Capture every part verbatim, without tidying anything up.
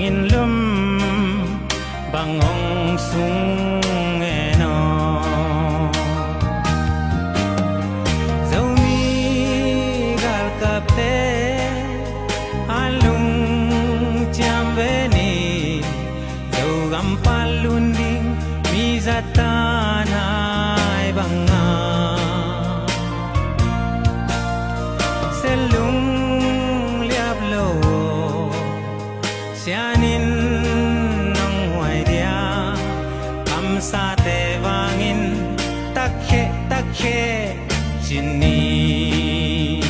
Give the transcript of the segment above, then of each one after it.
In lum bang hong sung en aw. Zomi galkapte a lungciam ve ni. Zogam pan lun ding mi zatan hai banga. Selung liap lo. Sianin nong huai dia, kamsate vangin takkhe, takkhe, cin ni.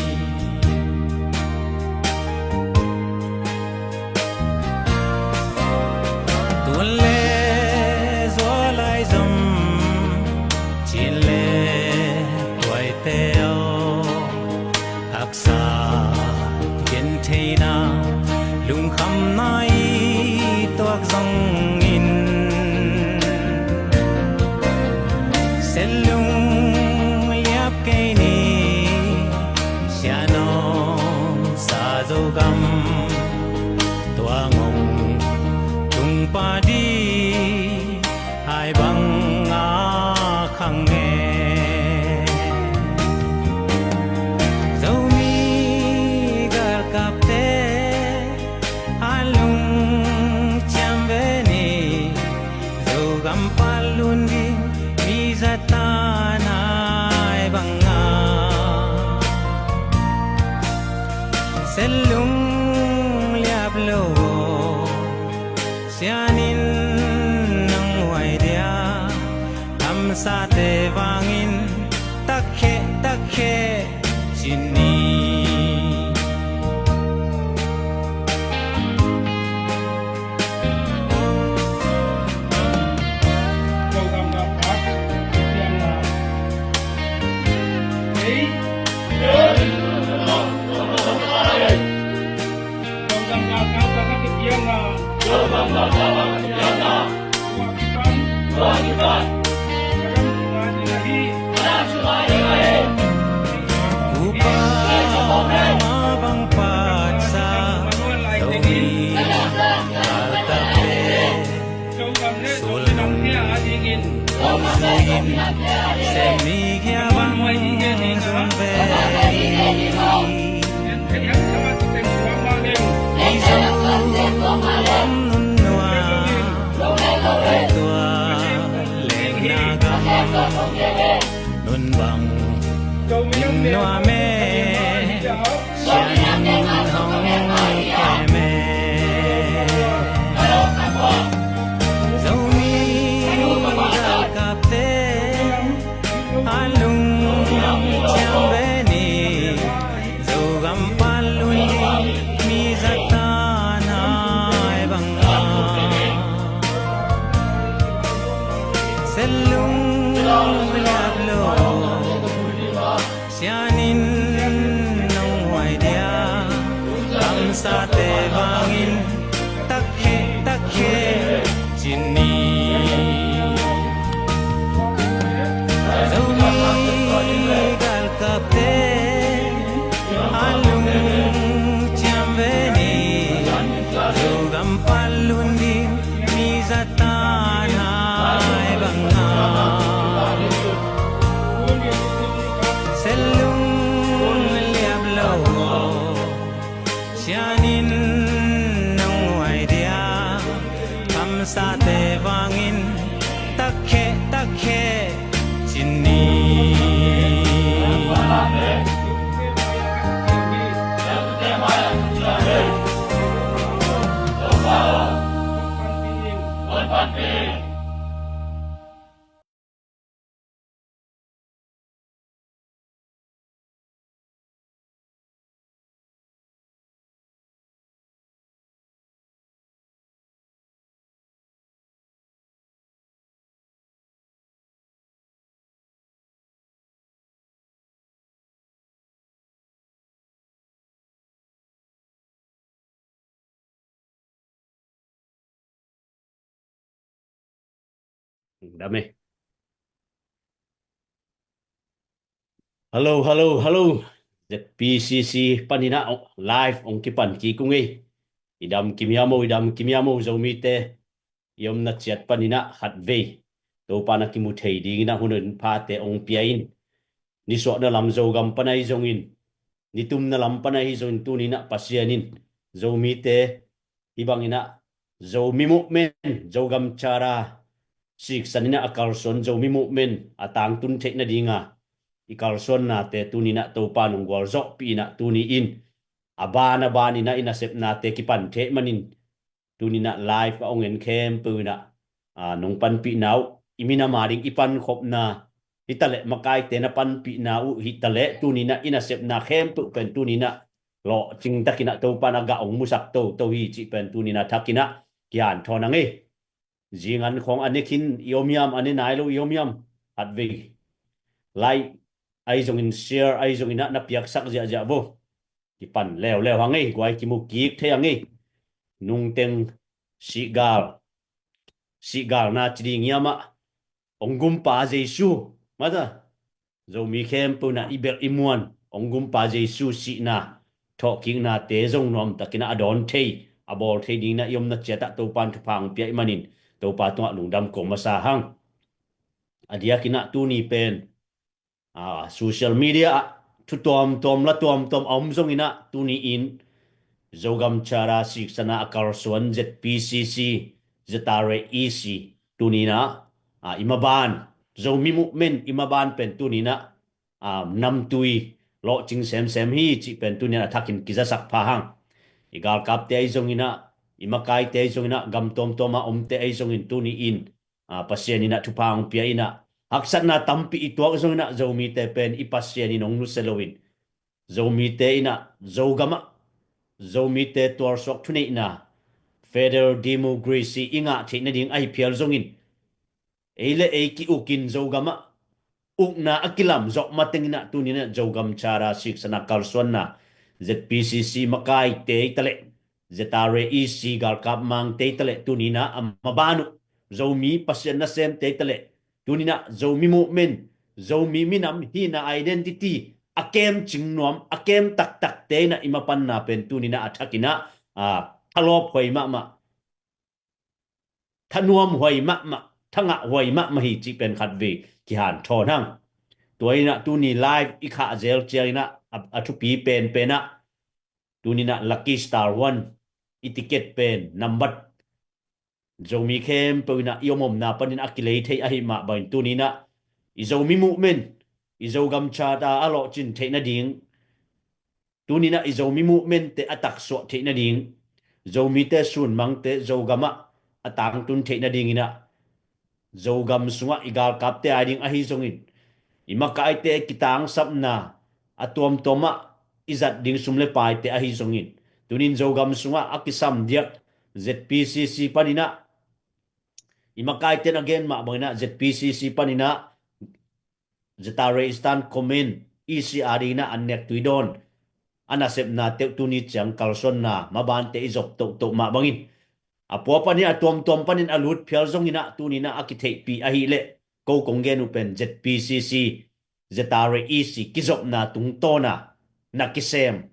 Tuan le zual lai zom, cin le huaite aw. Haksa gentheihna, lungkhamna i tuak zongin, selung liap kei ni. Sianom sa Zogam, tua ngong tung padi hai bang a khang e. Zomi galkapte a lungciam ve ni. Zogam pan lun ding mi zatan hai banga. Selung liap lo. Sianin nong huai dia, kamsate vangin takkhe, takkhe, cin ni. Upa ma bang patsa, Zomi galkapte, sulnung hong zuin, sem mi gia bang zong ve. Ei zong om nunua, ei tua lengna gam, nun bang in nuam e. Sianin hong kem e. Zomi galkapte a lungciam ve ni. Zogam pan lun ding mi zatan hai banga. Selung liap lo. Sianin nong huai dia, kamsate vangin takkhe, takkhe, cin ni. Zomi galkapte a lungciam ve ni. Zogam pan lun ding mi zatan hai banga. Selung liap lo. Sianin nong huai dia, kamsate vangin takkhe, takkhe, cin ni. Dam e. Hello, hello, hello. Z P C C panin ah live hong kipan kik ung ei. I dam kim hiam o, i dam kim hiam o, Zomite i omna ciat panin ah khatvei Topa na kimu thei dingin ah hun in phate ong pia in. Nisuahna lam Zogam pan ahi zongin, nitumna lam pan ahi zongin, tuni in ah Pasian in Zomite hih bangin ah Zomi movement, Zogam Charter siksan in ah a kalsuan Zomi movement a tangtun theih nadinga i kalsuannate tuni in ah Topa in ong gualzawhpih in ah, tuni in a ban a ban in ah i nasepnate kipan thei manin, tuni in ah live a ong en khempeuh in ah, a, nong panpihna uh, i minam a ding i pankhopna hi taleh, makaite na panpihna uh hi taleh, tuni in ah i nasepna khempeuh pen tuni in ah lawhcing takin ah Topa in a gah ong musak toto hi cih pen tuni in a thakin ah kihanthawn ing ei. Zingan khawng a ne khin, i om hiam, a ne nai lo i om hiam, khatvei like ahi zongin, share ahi zongin ah na piaksak ziahziah vo. Kipan leuleu hang ei, guai kimu kik thei hang ei. Nungteng sihgal, sihgalna ci ding hiam ah, ong gumpa Jesu, mata, Zomi khempeuh in ah i belh i muan, ong gumpa Jesu sihna thawhkiknate zong nuamtakin ah a dawn thei, a bawl thei dingin ah i omna ciat ah Topa in thupha ong pia ih manin Topa tungah lungdam ko masa hang. A diakin ah tuni pen, a, social media ah thu tuamtuam la tuamtuam a om zongin ah, tuni in Zogam Charter siksan a kalsuan Z P C C, Z R A E C, tuni in ah, a, i maban, Zomi movement i maban pen tuni in ah, a, namtui lawhcing semsem hi cih pen tuni in a thakin kizasak pha hang. I galkapte ahi zongin ah, i makaite ahi zongin ah, gam tuamtuam a omte ahi zongin tuni in, a, Pasian in ah thupha ong pia in ah, haksatna tampi i tuak zongin ah, Zomite pen i Pasian in ong nusia loin, Zomite in ah Zogam ah Zomite tualsuak thuneihna, federal democracy i ngah theih nading ahi phial zongin, ei le ei ki-ukin Zogam ah ukna a kilam zawh mateng in ah tuni in ah Zogam Charter siksan a kalsuanna, Z P C C makaite hi taleh, Z R A E C galkap mangte hi taleh, tuni in ah a maban uh Zomi Pasian nasemte hi taleh, tuni in ah Zomi movement, Zomi minam hihna identity a kemcing nuam, a kem taktakte in ah i mapanna pen tuni in ah a thakin ah, a, thalawp huai mahmah, thanuam huai mahmah, thangah huai mahmah hi cih pen khatvei kihanthawn hang. Tua in ah tuni live i khah zel ciangin ah, a, a thupi penpen ah, tuni in ah Lucky Star One i ticket pen nambat, Zomi khempeuh in ah i om omna panin a kilei thei ahi mah bangin tuni in ah i Zomi movement, i Zogam Charter a lawhcin theih nading, tuni in ah i Zomi movement te a taksuah theih nading, Zomite sunmangte Zogam ah a tangtun theih nadingin ah, Zogam sungah i galkapte a ding ahi zongin, i makaite kitangsapna, a tuamtuam ah i zat ding sum le paite ahi zongin, tuni in Zogam sungah a kisam diak Z P C C panin ah, i makaite in a gen mah bangin ah Z P C C panin ah, Z R A Eastern Command, E C a dingin ah an nek tui dawn, a nasepna teuh tuni ciang kalsuanna mabante i zop tohtoh mah bangin, a pua panin, a tuamtuam panin a lut phial zongin ah, tuni in ah a kitheihpih ahih leh, ko kong gen uh pen Z P C C, Z R A E C kizopna tungtawn a na kisem,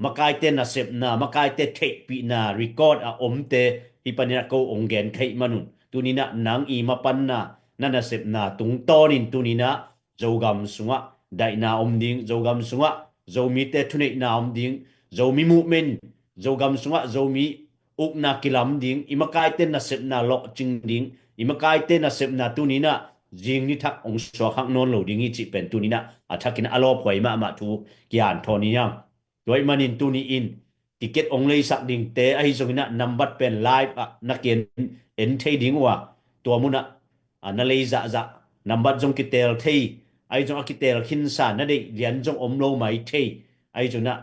makaite nasepna, makaite theihpihna record a omte hih panin ah ko ong gen kha ih manun, tuni in ah nang i mapanna, na nasepna tungtawnin tuni in ah Zogam sungah daihna om ding, Zogam sungah Zomite thuneihna om ding, Zomi movement, Zogam sungah Zomi ukna kilam ding, i makaite nasepna lawhcing ding, i makaite nasepna tuni in ah zing ni thak ong suakkhak nawn lo ding hi cih pen tuni in ah a thakin a lawphuai mahmah thu kihanthawn hi hang. Tua ih manin tuni in ticket ong leisak dingte ahi zongin ah nambat pen live ah na ki-en, en thei ding uh a, tua mun ah, a, na lei zahzah, nambat zong kiteel thei, ahi zong a kiteel khinsa na deih lian zong om lo mai thei, ahi zongin ah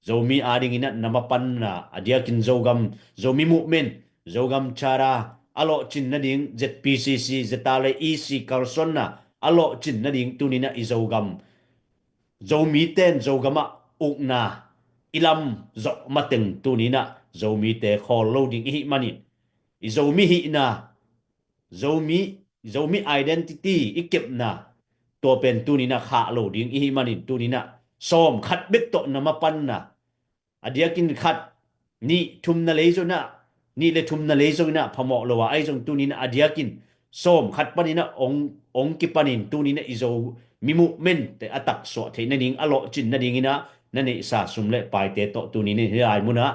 Zomi a dingin ah na mapanna, a diakin Zogam, Zomi movement, Zogam Charter a lawhcin nading, Z P C C, Z R A E C kalsuanna a lawhcin nading tuni in ah i Zogam Zomite in Zogam ah ukna i lam zawh mateng tuni in ah Zomite khawl lo ding i hih manin, i Zomi hihna, Zomi, Zomi identity i kepna, tua pen tuni in ah khah lo ding i hih manin tuni in ah sawm khat bek tawh na mapanna, a diakin khat, nih thumna lei zong inah, nih le thumna lei zong inah phamawh lo a, ahi zong tuni inah a diakin sawm khat panin ah ong, ong kipanin tuni inah i Zomi movement te a taksuah theih nading, a lawhcin nading inah na neihsa sum le paite tawh tuni inah hih lai munah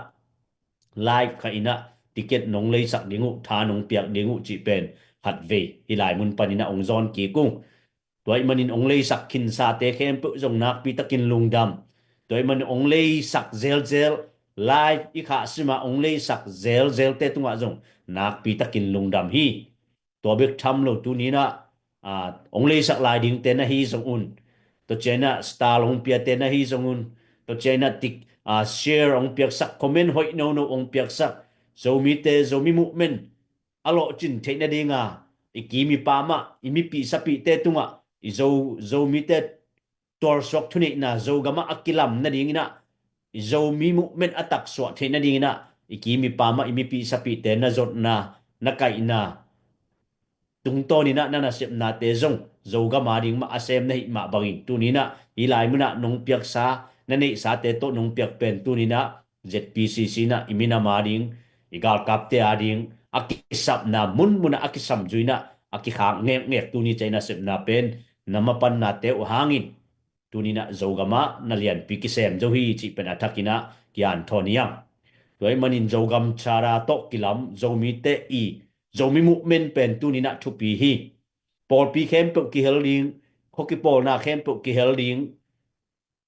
live kha inah ticket nong leisak ding uh, tha nong piak ding uh cih pen khatvei hih lai mun panin ah ong zawn kik ung. Tua ahih manin ong leisak khinsate khempeuh zong nakpi takin lungdam. Tua ahih manin ong leisak zelzel, live i khah sima ong leisak zelzelte tungah zong nakpi takin lungdam hi. Tua bek tham lo tuni inah, ah, ong leisak lai dingte na hi zong un, tua ciang inah star ong piate na hi zong un, tua ciang inah tik, ah, share ong piaksak, comment hoih nono ong piaksak, Zomite, Zomi movement a lawhcin theih nadinga i kim i pam ah, i mipih sapihte tungah i Zo, Zomite tualsuak thuneihna Zogamah a kilam nading inah, i Zomi movement a taksuah theih nading inah i kim i pam ah i mipih sapihte na zotna, na kaihna tungtawn inah na nasepnate zong Zogam ading mah a sem na hih mah bangin tuni inah hih lai munah nong piaksa, na neihsate tawh nong piak pen tuni inah Z P C C inah i minam ading, i galkapte ading a kisapna munmunah a kisam zui inah a kikhak ngekngek tuni ciang i nasepna pen na mapannate uh hangin tuni inah Zogamah na lianpi kisem zo hi cih pen a thak inah kianthawn hi hang. Tua ahih manin Zogam Charter tawh kilam Zomite i Zomi movement pen tuni inah thupi hi. Pawlpi khempeuh kihel ding, khua kipawlna khempeuh kihel ding.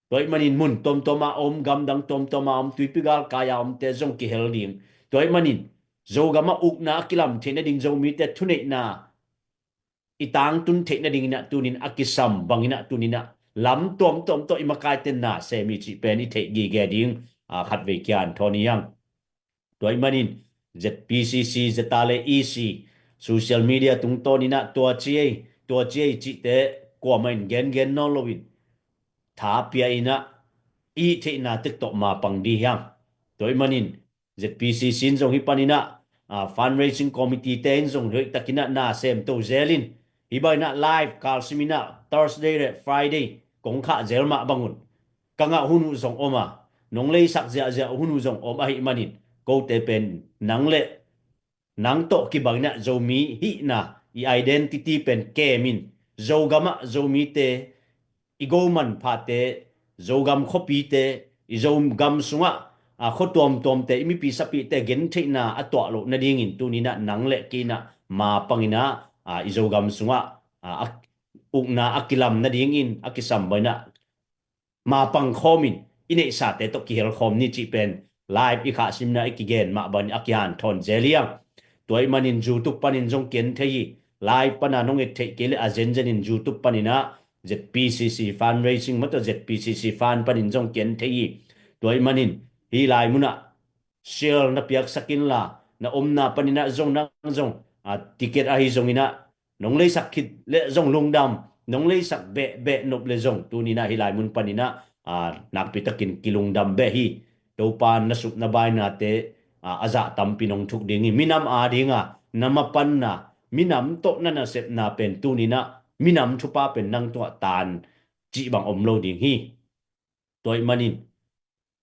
Tua ahih manin mun tuamtuam a om, gamdang tuamtuam a om, tuipi galkai a omte zong kihel ding. Tua ahih manin Zogamah ukna a kilam theih nading, Zomite thuneihna i tangtun theih nading inah tuni inah a kisam bang inah tuni inah lam tuamtuam tawh i makaite na sem hi cih pen i theih gige ding, ah, khatvei kianthawn hi hang. Tua ahih manin Z P C C, Zeta le E C, social media tungtawn inah tua ci ei, tua ci ei cihte kuamah in gengen nawn loin tha pia inah i theihna tek tawh mapang dih hi hang. Tua ahih manin Z P C C in zong hih pan inah, ah, fundraising committee te in zong hoih tak inah na sem to zel in, hih bang inah live kalsim inah Thursday le Friday kong khah zel mah bang un ka ngah hun uh zong om a, nong leisak ziahziah hun uh zong om ahih manin kote pen nang le nang tawh kibang inah Zomi hihna, i identity pen kem in, Zogamah Zomite i go manphate, Zogam khuapite, i Zogam sungah, ah, khua tuamtuamte, i mipi sapihte gentheihna a tuah loh nadingin tuni inah nang le kei inah mapang inah, ah, i Zogam sungah, ah, a ukna a kilam nadingin a kisam bang inah mapang khawmin i neihsate tawh kihel khawm ni cih pen live i khah simna i kigen mah bang a kihanthawn zel hi hang. Tua ahih manin YouTube panin zong ki en thei hi. Live pana nong et theih kei le a zenzenin YouTube panin ah Z P C C fundraising mah tawh Z P C C fund panin zong ki en thei hi. Tua ahih manin hih lai munah share na piaksak inla, na omna panin ah zong nang zong, ah, ticket ahi zongin ah nong leisak khit le zong lungdam, nong leisak behbeh nop le zong tuni inah hih lai mun panin ah, ah, nakpi takin kilungdam beh hi. Topa na sup na bainate, ah, a zah tampi nong thuk ding hi. Minam adinga na mapanna, minam tawh na nasepna pen tuni inah minam thupha pen nang tungah taan cih bang om lo ding hi. Tua ahih manin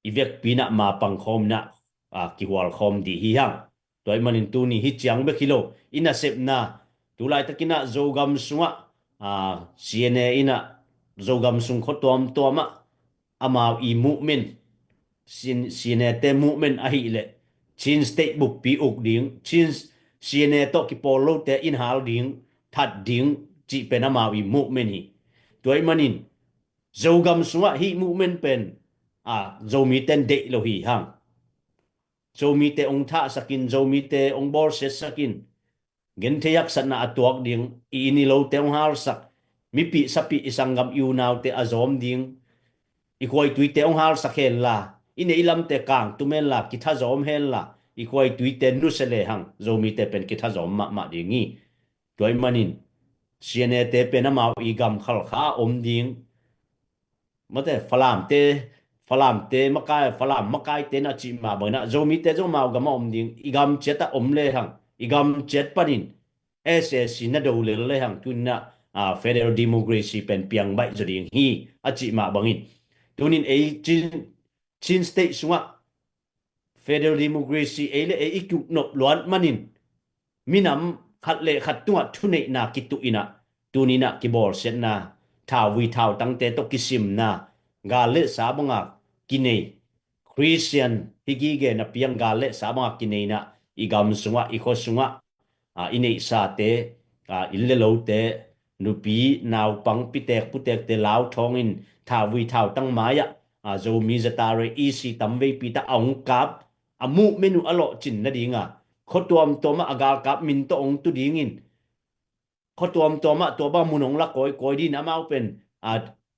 i vekpi inah mapang khawm inah, ah, kihual khawm dih hi hang. Tua ahih manin tuni hih ciang bek hi lo, i nasepna, tu laitakin ah Zogam sungah, ah, C N A inah Zogam sung khua tuamtuam ah amau i movement, C N A te movement ahih leh Chin State buppi uk ding, Chin, C N A tawh kipawl lote in hal ding, that ding cih pen amau i movement hi. Tua ahih manin Zogam sungah hih movement pen, ah, Zomite in deih lo hi hang. Zomite ong thahsakin, Zomite ong bawlsiatsakin, genthei haksatna a tuak ding, i inn i lote ong halsak, mipih sapih i sanggam i unaute a zawm ding, i khuaituite ong halsak henla, i neih i lamte kangtum henla, kithazawm henla, i khuaituite nusia lehang Zomite pen kithazawm mahmah ding hi. Tua ahih manin C N A te pen amau i gam khalkha a om ding. Mate, Falamte, Falamte makai, Falam makaite na cih mah bangin ah Zomite zong amau gam a om ding. I gam ciat ah om lehang, i gam ciat panin S A C na do lel lehang tuni inah, ah, federal democracy pen piang baih zaw ding hi a cih mah bangin, tunin ei Chin, Chin State sungah federal democracy ei le ei i kiuknop luat manin minam khat le khat tungah thuneihna kituh inah tuninah kibawlsiatna thauvui thautangte tawh kisimna gal le sa banga kinei Christian hi gige na piang gal le sa banga kineinah i gam sungah i khua sungah i neihsate inn le lote nupi naupang pitek putekte lau thawngin thauvui thautang mai-ah Zomi zatare isi tamveipi ta a hong kap a muhmenu a lawhcin nadinga khua tuamtuamah a galkap min tawh hong tu dingin khua tuamtuamah tua bang mun hong la kawikawi din amau pen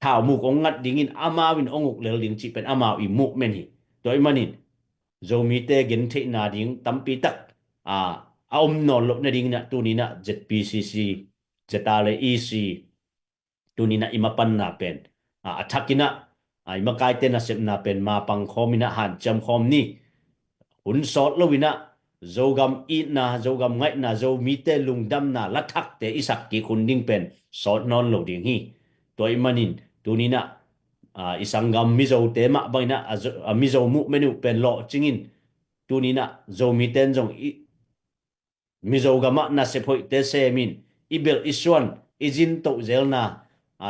thaumuk hong ngat dingin amau in hong uk lel ding cih pen amau i muhmenu hi. Tua ih manin Zomite gentheihna ding tampi tak a om nawn loh nadinginah tuninah ZPCC, ZRA EC tuninah i mapanna pen a thakinah i makaite nasepna pen mapang khawminah hanciam khawm ni. Hun sawt loinah Zogam itna, Zogam ngaihna, Zomite lungdamna lathakte i sak kik hun ding pen sawt nawn lo ding hi. Tua ih manin tuninah i sanggam Mizote mah banginah a Mizo muhmenu pen lawhcingin tuninah Zomiten zong i Mizo gamah nasep hoihte semin i belh i suan i zintoh zelna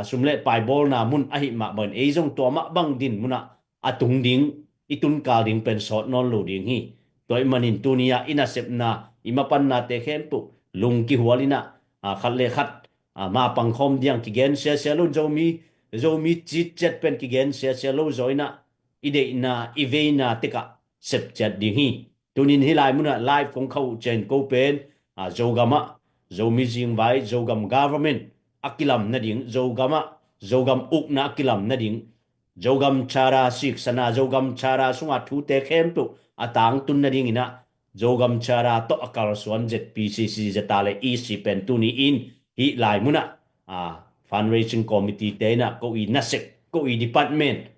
sum le pai bawlna mun ahi mah bangin ei zong tua mah bang din munah a tung ding i tunkal ding pen sawt nawn lo ding hi. Tua ih manin tuni-ah i nasepna i mapannate khempeuh lung kihualinah khat le khat mapang khawm diang kigen siasia lo in Zomi Zomi citciat pen kigen siasia lo zaw inah i deihna i veina tekah sepciat ding hi. Tunin hih lai munah live kong khauh cian ko pen Zogamah Zomi zingvai Zogam government a kilam nading Zogamah Zogam ukna a kilam nading Zogam Charter siksana Zogam Charter sunga thute khempeuh a tangtun nadinginah Zogam Charter tawh a kalsuan ZPCC ZRA EC pen tuni in hih lai munah fundraising committee te inah ko i nasep ko i department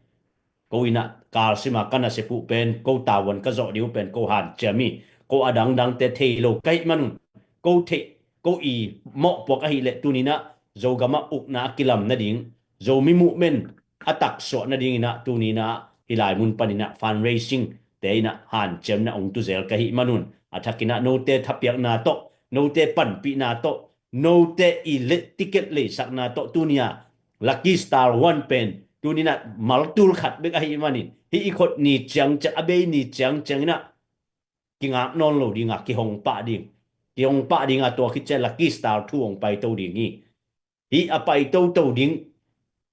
ko inah kalsima ka nasep uh pen ko tavuan ka zawh ding uh pen ko hanciam hi. Ko a dangdangte thei lo ka hih manun ko theih ko i mawhpuak ahileh tuninah Zogamah ukna a kilam nading Zomi muhmenu a taksuah nadinginah tuninah hih lai mun paninah fundraising te inah hanciamna hong tuzel ka hih manun a thakinah note thapiakna tawh note panpihna tawh note i le ticket leisakna tawh tunia Lucky Star One pen tuninah maltul khat bek ahih manin hih i khot ni ciangciang a bei ni ciangcianginah kingak nawn lo dinga kihong pah ding kihong pah dinga tua khit ciang Lucky Star Two hong paito ding hi. Hih a paitoto ding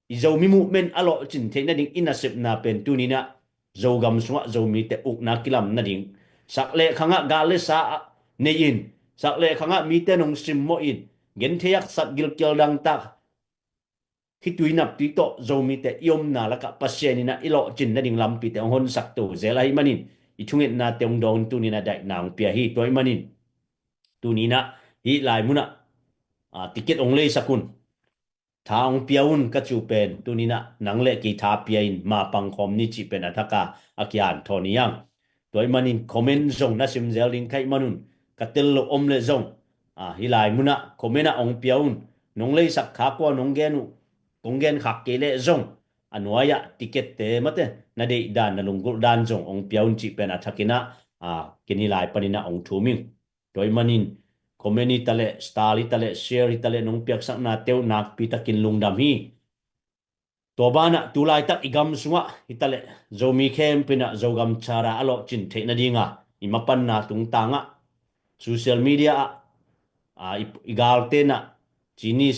i Zomi muhmenu a lawhcin theih nading i nasepna pen tuninah Zogam sungah Zomite ukna kilam nading sak le khangah gal le sa nei in sak le khangah mite nong simmawh in genthei haksat gilkial dangtak khitui naptui tawh Zomite i omna lakah Pasian inah i lawhcin nading lampite hong honsak to zel ahih manin i thungetnate hong dawng tuninah daihna hong pia hi. Tua ih manin tuninah hih lai munah ticket hong leisak un tha hong pia un ka ci uh pen tuninah nang le kei tha pia in mapang khawm ni cih pen a thaka a kihanthawn hi hang. Tua ih manin comment zong na simzel ding ka hih manun ka tel loh om le zong hih lai munah comment ah hong pia un. Nong leisak kha kua nong gen uh kong gen khak kei leh zong a nuai-ah ticket-te mate na deih dan na lunggulh dan zong hong pia un cih pen a thakinah ken hih lai paninah hong thum ing. Tua ih manin comment hi taleh share hi taleh nong piaksaknate uh nakpi takin lungdam hi. Tua banah tu laitak i gam sungah hi taleh Zomi khempeuh inah Zogam Charter a lawhcin theih nadinga i mapanna tungtangah social media ah i galte inah cini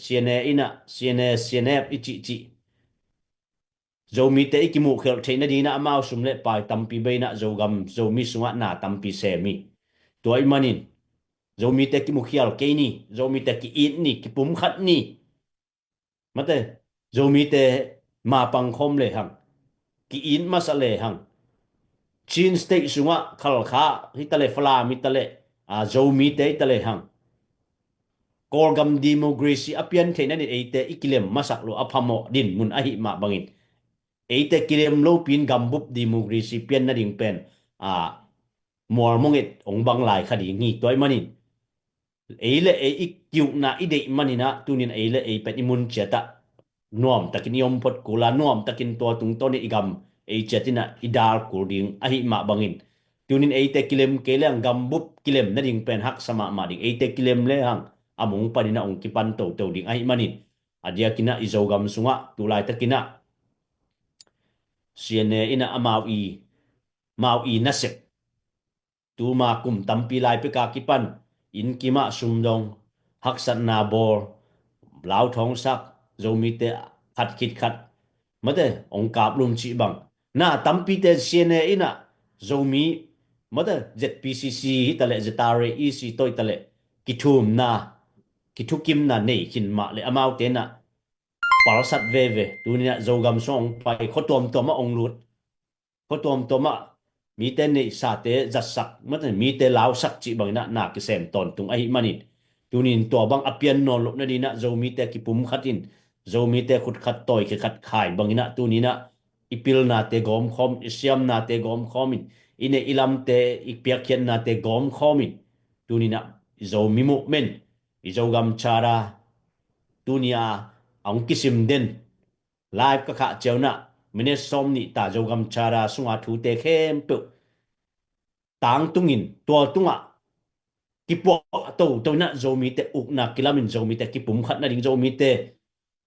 CNA inah CNA CNF i cihcih Zomite i kimuhkhialh theih nadinginah amau sum le pai tampi bei inah Zogam Zomi sungah na tampi sem hi. Tua ih manin Zomite kimuhkhial kei ni, Zomite ki-it ni, kipumkhat ni. Mate Zomite mapang khawm lehang ki-it masa lehang Chin State sungah Khalkha hi taleh Falam hi taleh Zomite hi talehang Kawlgam democracy a pian theih nading eite i kilem masak lo a phamawh din mun ahih mah bangin eite kilem lopi in gambup democracy pian nading pen mualmonget hong bang lai kha ding hi. Tua ih manin ei le ei i kiukna i deih maninah tunin ei le ei pen i mun ciatah nuamtakin i om phot kula nuamtakin tua tungtawnin i gam ei ciat in ah i dal kul ding ahih mah bangin, tunin eite kilem kei lehang gambup kilem nading pen haksa mahmah ding, eite kilem lehang a mung panin ah hong kipan toto ding ahih manin, a diakin ah i Zogam sungah tu laitakin ah C N A in ah amau i, mau i nasep, tuma kum tampi lai peka kipan inn kimah sumdong, haksatna bawl, lauthawngsak, Zomite khat khit khat, mate, hong kaplum cih bang. Na tampite C N A in ah Zomi, mate, Z P C C hi taleh, Z R A E C tawh hi taleh, kithumna, kithukimna nei khin mah leh amaute in ah palsat veve. Tunin ah Zogam sung hong pai, khua tuamtuam ah hong lut, khua tuamtuam ah mite neihsate zatsak, mate, mite lausak cih bangin ah na kisem tawntung ahih manin, tunin tua bang a pian nawn loh nadingin ah Zomite kipumkhat in, Zomite khutkhat tawi khikhat khai bangin ah tunin ah i pilnate gawmkhawm, i siamnate gawmkhawm in, i neih i lamte, i piakkhiatnate gawmkhawm in, tunin ah i Zomi movement, i Zogam Charter, tuni a hong kisim den live ka khah ciangin ah minute sawmnih ta Zogam Charter sunga thute khempeuh tangtungin, tua tungah kipuah toto in ah Zomite ukna kilamin, Zomite kipumkhat nading, Zomite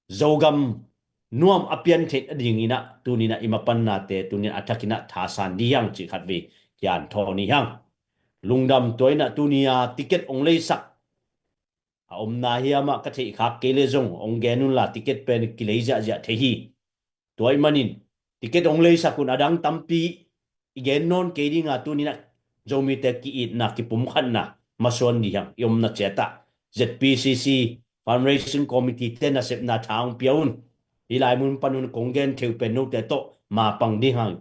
Zogam nuam a pian theih nadingin ah tunin ah i mapannate tunin ah a thakin ah thasan ding hi hang cih khatvei kianthawn hi hang. Lungdam. Tua in ah tuni a ticket hong leisak a omna hiam ah ka theih khak kei leh zong hong gen unla, ticket pen kilei ziahziah thei hi. Tua ahih manin ticket hong leisak un, a dang tampi i gen nawn kei ding a, tunin ah Zomite ki-itna, kipumkhatna masuan ding hi hang. I omna ciat ah Z P C C Fundraising Committee te nasepna tha hong pia un. Hih lai mun pan un kong gen theuh pen note tawh mapang ding hang,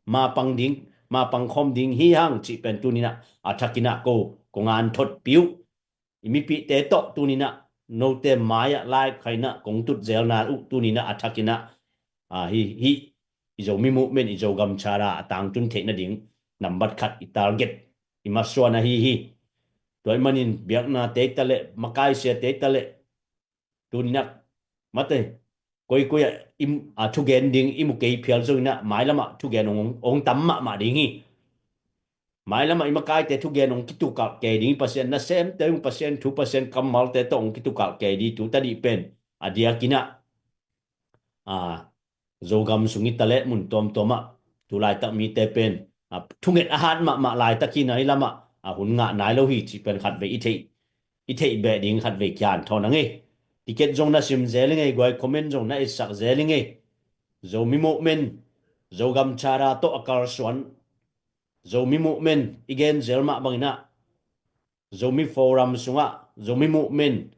mapang ding, mapang khawm ding hi hang cih pen tunin ah a thakin ah ko kong anthotpih uh. I mipihte tawh tunin ah note mai-ah live khaina kong tut zelna uh tunin ah a thakin ah, ah, hih, hih i Zomi movement, i Zogam Charter a tangtun theih nading nambat khat i target, i masuan ahi hi. Tua ahih manin biaknate hi taleh, makaisiate hi taleh, tunin ah, mate, koikoi ah i, a, thugen ding i mu kei phial zongin ah mailam ah thugen hong, hong tam mahmah ding hi. Mailam ah i makaite thugen hong kitukalh kei ding hi. Pasian nasemte, hong Pasian thu, Pasian kammalte tawh hong kitukalh kei ding hi. Tu tadih pen a diakin ah, a, Zogam sung hi taleh mun tuamtuam ah tu laitak mite pen, a, thunget a hat mahmah laitak hi. Na hih lam ah, a, hun ngah nai lo hi cih pen khatvei i theih, i theih beh ding khatvei kianthawn hang ei. Ticket zong na sim zel ing ei, guai, comment zong na etsak zel ing ei. Zomi movement, Zogam Charter tawh a kalsuan Zomi movement i gen zel mah bangin ah, Zomi Forum sungah Zomi movement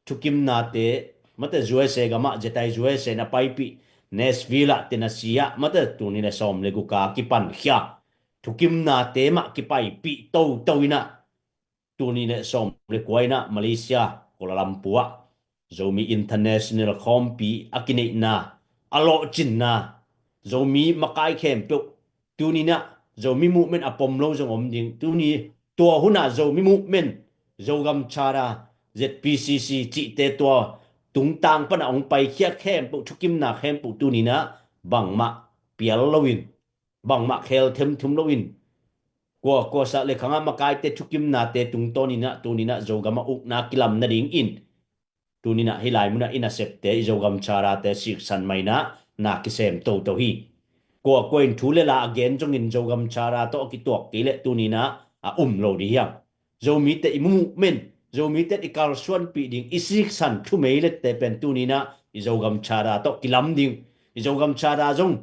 thukimnate, mate, U S A gamah, zetai U S A na paipih, Nashville ah, Tennessee ah, mate, tul nih le sawm le guk a kipankhia thukimnate mah kipaipih toto in ah, tul nih le sawm le kua in ah Malaysia, Kuala Lumpur ah Zomi International khawmpi a kineihna, a lawhcinna, Zomi makai khempeuh, tuni in ah Zomi movement a pom lo zong om ding. Tuni tua hun ah Zomi movement, Zogam Charter, Z P C C cihte tua tungtang pan a hong paikhia khempeuh, thukimna khempeuh tuni in ah bangmah pial loin, bangmah khel themthum loin, kua, kua sah le khang ah makaite thukimnate tungtawn in ah tuni in ah Zogam ah ukna kilam nadingin, tuni in ah hih lai mun ah i nasepte, i Zogam Charter-te siksan mah in ah na kisem toto hi. Kua, kua in thu le la a gen zongin Zogam Charter tawh a kituak kei leh tuni in ah a um lo ding hi hang. Zomite i movement, Zomite i kalsuanpih ding, i siksan thumeilette pen tuni in ah i Zogam Charter tawh kilam ding. I Zogam Charter zong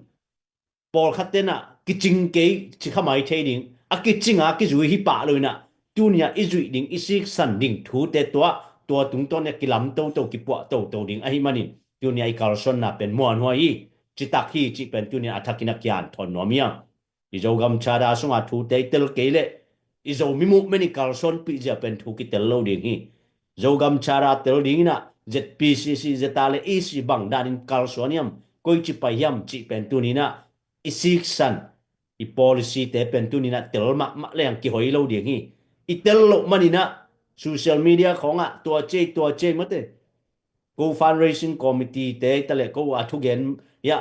pawlkhatte in ah kicing kei ci kha mai thei ding, a kicing a kizui hi pah lo in ah, tuni a i zuih ding, i siksan ding thute tua, tua tungtawn in ah kilam toto, kipuah toto ding ahih manin, tuni a i kalsuanna pen muanhuai hi, citak hi cih pen tuni a a thakin ah kianthawn nuam hi hang. I Zogam Charter sunga thute i tel kei leh, i Zomi movement i kalsuanpih zia pen thu kitel lo ding hi. Zogam Charter tel ding in ah, Z P C C, Z R A E C bang danin kalsuan hiam, koici pai hiam cih pen tuni in ah i siksan, i policy-te pen tuni in ah tel mahmah leng kihoi lo ding hi. I tel loh man in ah social media khawng ah tua ci ei, tua ci ei, mate, ko fundraising committee-te hi taleh, ko a thugen, ya,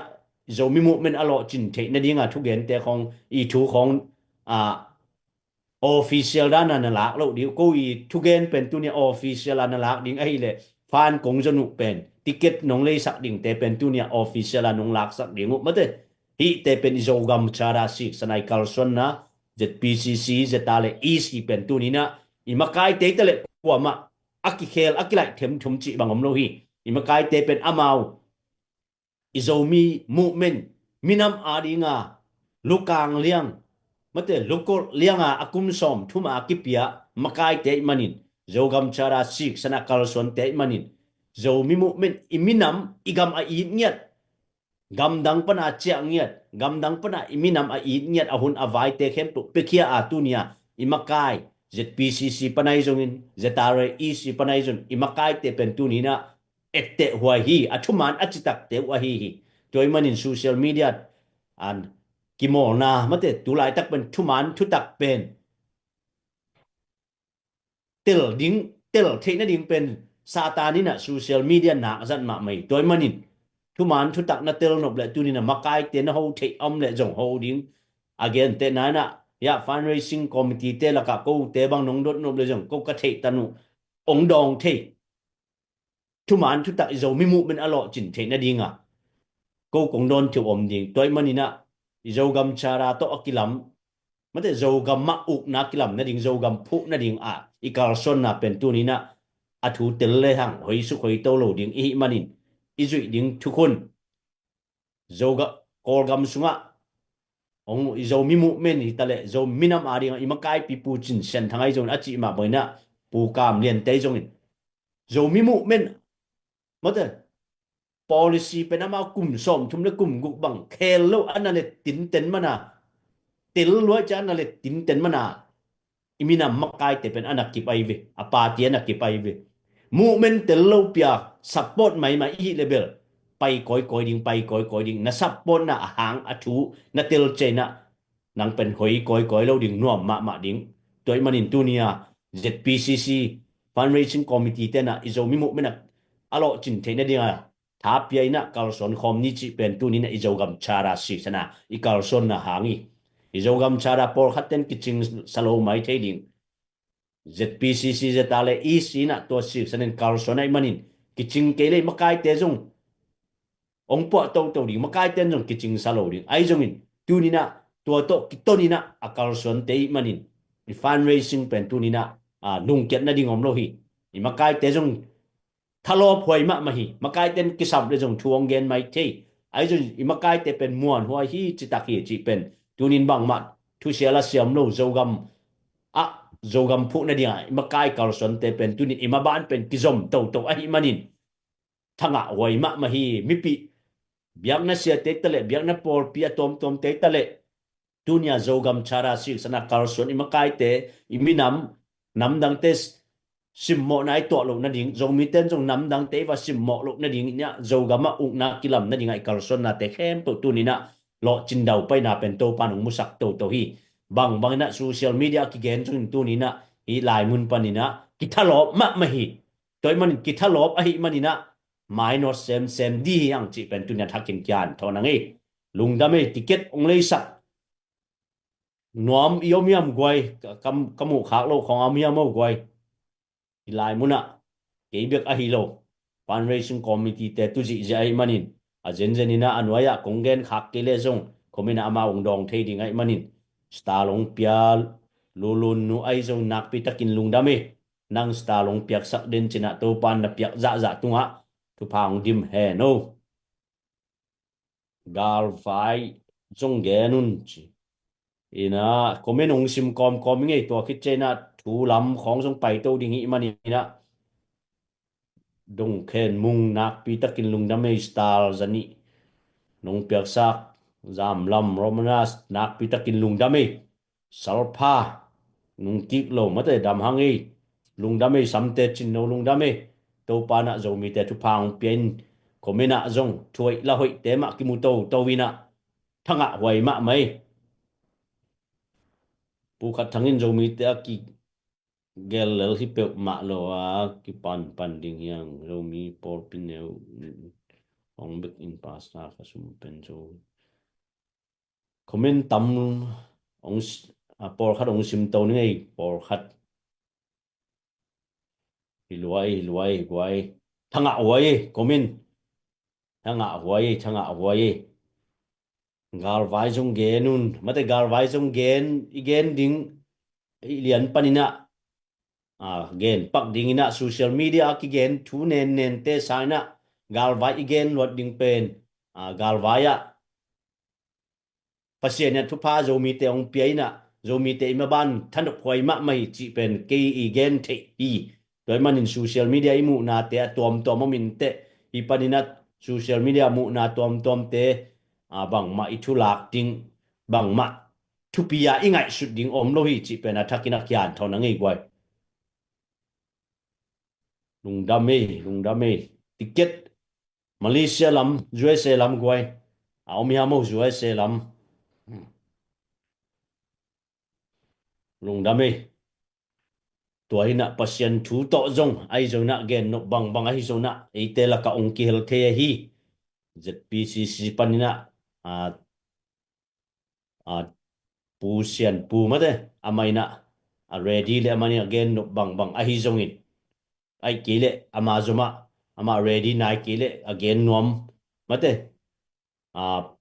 Zomi movement a lawhcin theih nadinga thugente khawng, i thu khawng, a, official dana na lak loh ding uh. Ko i thugen pen tuni a official a na lak ding ahileh fan kong zon uh pen ticket nong leisak dingte pen tuni a official a nong laksak ding uh. Mate, hihte pen i Zogam Charter siksana i kalsuanna, ZPCC, ZRA le EC pen tuni-in ah i makaite hi taleh kuamah a kikhel a kilaih themthum cih bang om lo hi. I makaite pen amau i Zomi movement minam adinga lukang liang, mate, lukolh lianga a kum sawmthum a kipia makaite ahih manin, Zogam Charter siksana kalsuante ahih manin, Zomi movement i minam i gam a it ngiat, gamdang pana ciah ngiat, gamdang pana i minam a it ngiat, a hun a vaite khempeuh piakhia a tuni-a i makai ZPCC pana hi zongin, ZRA EC pana hi zongin, i makaite pen tuni-in ah etteh huai hi, a thuman a citakte uh ahi hi. Tua ahih manin social media an kimawlna, mate, tu laitak pen thuman thutak pen tel ding, tel theih nading pen Satan in ah social media nak zat mahmah hi. Tua ahih manin thuman thutak na tel nop leh tuni-in ah makaite na ho theih a om leh zong ho ding. A gentehna in ah, ya, fundraising committee te lakah kote bang nong dot nop leh zong ko ka theih tan uh ong dawng thei. Thuman thutak i Zomi movement a lawhcin theih nadinga ko kong dawn thei uh om ding. Tua ahih manin ah i Zogam Charter tawh a kilam, mate, Zogam mah ukna kilam nading, Zogam phuh nading ah i kalsuanna pen tuni-in ah a thu tel lehang hoisuk hoito lo ding i hih manin, i zuih ding thukhun Zoga-, Kawlgam sungah ong i Zomi movement hi taleh Zomi minam adinga i makaipi Pu Cin Sian Thang ahi zongin, a cih mah bangin ah Pu Kam Lian te ahi zongin, Zomi movement, mate, policy pen amau kum sawmthum le kum guk bang khel lo a na le tinten mana, tel luai ciang a na le tinten mana i minam makaite pen a na kip ahi ve, a party a na kip ahi ve. Movement tel lo pia support maimah i hih leh bel pai kawikawi ding, pai kawikawi ding, na supportna a hang a thu na tel ciang ah nang pen hoi kawikawi lo ding, nuam mahmah ding. Tua ahih manin tuni-a ZPCC fundraising committee te in ah i Zomi movement a lawhcin theih nadinga tha pia in ah kalsuan khawm ni cih pen tuni-in ah i Zogam Charter siksana i kalsuanna hang hi. I Zogam Charter pawlkhat ten kicing sa lo mai thei ding. ZPCC, ZRA le EC in ah tua siksanin kalsuan ahih manin kicing kei leh makaite zong ong puah toto ding, makaite in zong kicing sa lo ding. Ahi zongin tuni-in ah tua tawh kiton in ah a kalsuante ahih manin i fundraising pen tuni-in ah, a, lungkiat nading om lo hi. I makaite zong thalawp huai mahmah hi. Makaite in kisam leh zong thu hong gen mai thei. Ahi zong i makaite pen muanhuai hi, citak hi cih pen tuni-in bangmah thusia la siam lo, Zogam ah, Zogam phuh nadinga i makai kalsuante pen tuni-in i maban pen kizom toto ahih manin thangah huai mahmah hi. Mipi biakna siate hi taleh, biakna pawlpi a tuamtuamte hi taleh, tuni-a Zogam Charter siksana kalsuan i makaite, i minam, namdangte simmawhna i tuah loh nading, Zomite in zong namdangte i va simmawh loh nading in ah Zogam ah ukna kilam nadinga i kalsuannate khempeuh tuni-in ah lawhcin daupaina pen Topa'n hong musak toto hi. Bangbang in ah social media a kigen zongin tuni-in ah hih lai mun panin ah kithalawp mahmah hi. Tua ahih manin kithalawp ahih manin ah minus semsem ding hi hang cih pen tuni-in ah thakin kian thawn hang ei. Lungdam ei, ticket hong leisak nuam i om hiam guai, ka, ka, ka muh khak loh khawng a om hiam aw guai. Hih lai munah kei bek ahi lo, fundraising committee te tu zihziah ahih manin a zenzen in ah a nuai-ah kong gen khak kei leh zong comment ah amau hong dawng thei ding ahih manin, star hong pia Lulun nu ahi zong nakpi takin lungdam ei. Nang star hong piaksak den cin ah Topa'n na piak zahzah tungah thupha hong dim hen aw. Galvai zong gen un ci. In ah comment hong sim kawmkawm ing ei, tua khit ciang in ah thu lam khawng zong paito ding hi manin ah. Dong Khen Mung nakpi takin lungdam ei, star za nih nong piaksak. Zam Lam Romanas nakpi takin lungdam ei. Salpha nung kik lo, mate, dam hang ei. Lungdam ei, Samte Cin No lungdam ei. Topa'n ah Zomite thupha hong pia in, comment ah zong thu hoih la hoihte mah kimu toto in ah thangah huai mahmah ei. Pu Khat Thang in Zomite a kigel lel hi peuhmah lo a kipanpan ding hi hang, Zomi pawlpi neu Hong bek in pastor ka sum pen zo. Comment tam hong s-, a, pawlkhat hong sim to ni ngei, pawlkhat. Hi luai, hi luai, hi guai. Thangah huai, comment. Thangah huai, thangah huai. Galvai zong gen un. Mate galvai zong gen, i gen ding, i lian paninah. A, gen pak dinginah social media a kigen thu nen nente sanginah. Galvai i gen luat ding pen. A, galvai ah. Pasian in a thupha Zomite hong pia inah, Zomite i maban thanop huai mahmah hi cih pen kei i gen theih hi. Tua ahih manin social media i muhnate a tuamtuam om inteh, hi paninah social media muhna tuamtuamte, a, bangmah i thulak ding, bangmah thupi a i ngaihsut ding om lo hi cih pen a thakin a kian thawn a ngei guai. Lungdam ei, lungdam ei. Ticket Malaysia lam, U S A lam guai. A om hiam o U S A lam. Lungdam ei. Tua hinah Pasian thu tawh zong, ahi zonginah gen nop bangbang ahi zonginah, eite lakah ong kihel thei ahi. Z P C C paninah, a, a, Pu Sian Pu mate, amah inah, a ready le amah inah gen nop bangbang ahi zongin. Aih kei leh, ama zomah, ama ready nai kei leh, a gen nuam mate. A,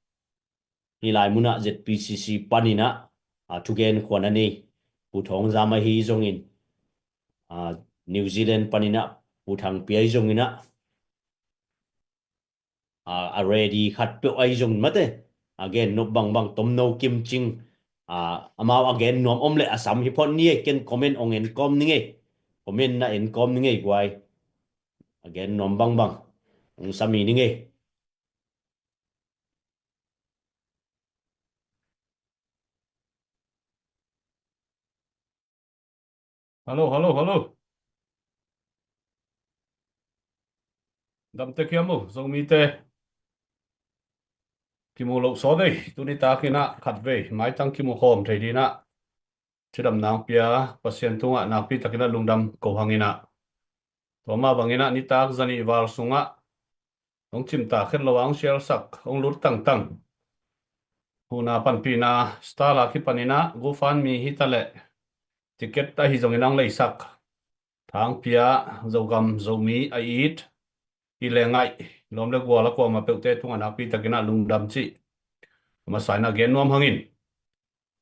hi lai munah Z P C C paninah, a, thugen khuan a nei. Pu Thawng Zam ahi zongin, a, New Zealand paninah, Pu Thang Pia ahi zonginah. A, a ready khat peuh ahi zongin mate. A gen nop bangbang tomno kim cing. A, amau a gen nuam om leh a sam hi phot ni ei, ken comment ong en kawm ni ngei. Comment na en kawm ni ngei guai. A gen nuam bangbang. Ong sam hi ni ngei. Hello, hello, hello. Damtek hiam o, Zomite. Kimu loh sawt ei, tuni takinah khatvei, maitang kimu khawm thei dinah. Cidam nang pia, Pasian tungah nakpi takinah lungdam ko hanginah. Tua mah banginah nitak zanih val sungah hong cimtak khen lo a hong sialsak, hong lut tangtang. Huhna panpihna, Star a kipaninah, GoFundMe hi taleh. Ticket ahi zongin ang leisak. Thang Pia, Zogam, Zomi, a it. I le ngaih, lawm le gual a kuamah peuhte tungah nakpi takinah lungdam cih. A masa inah gen nuam hangin.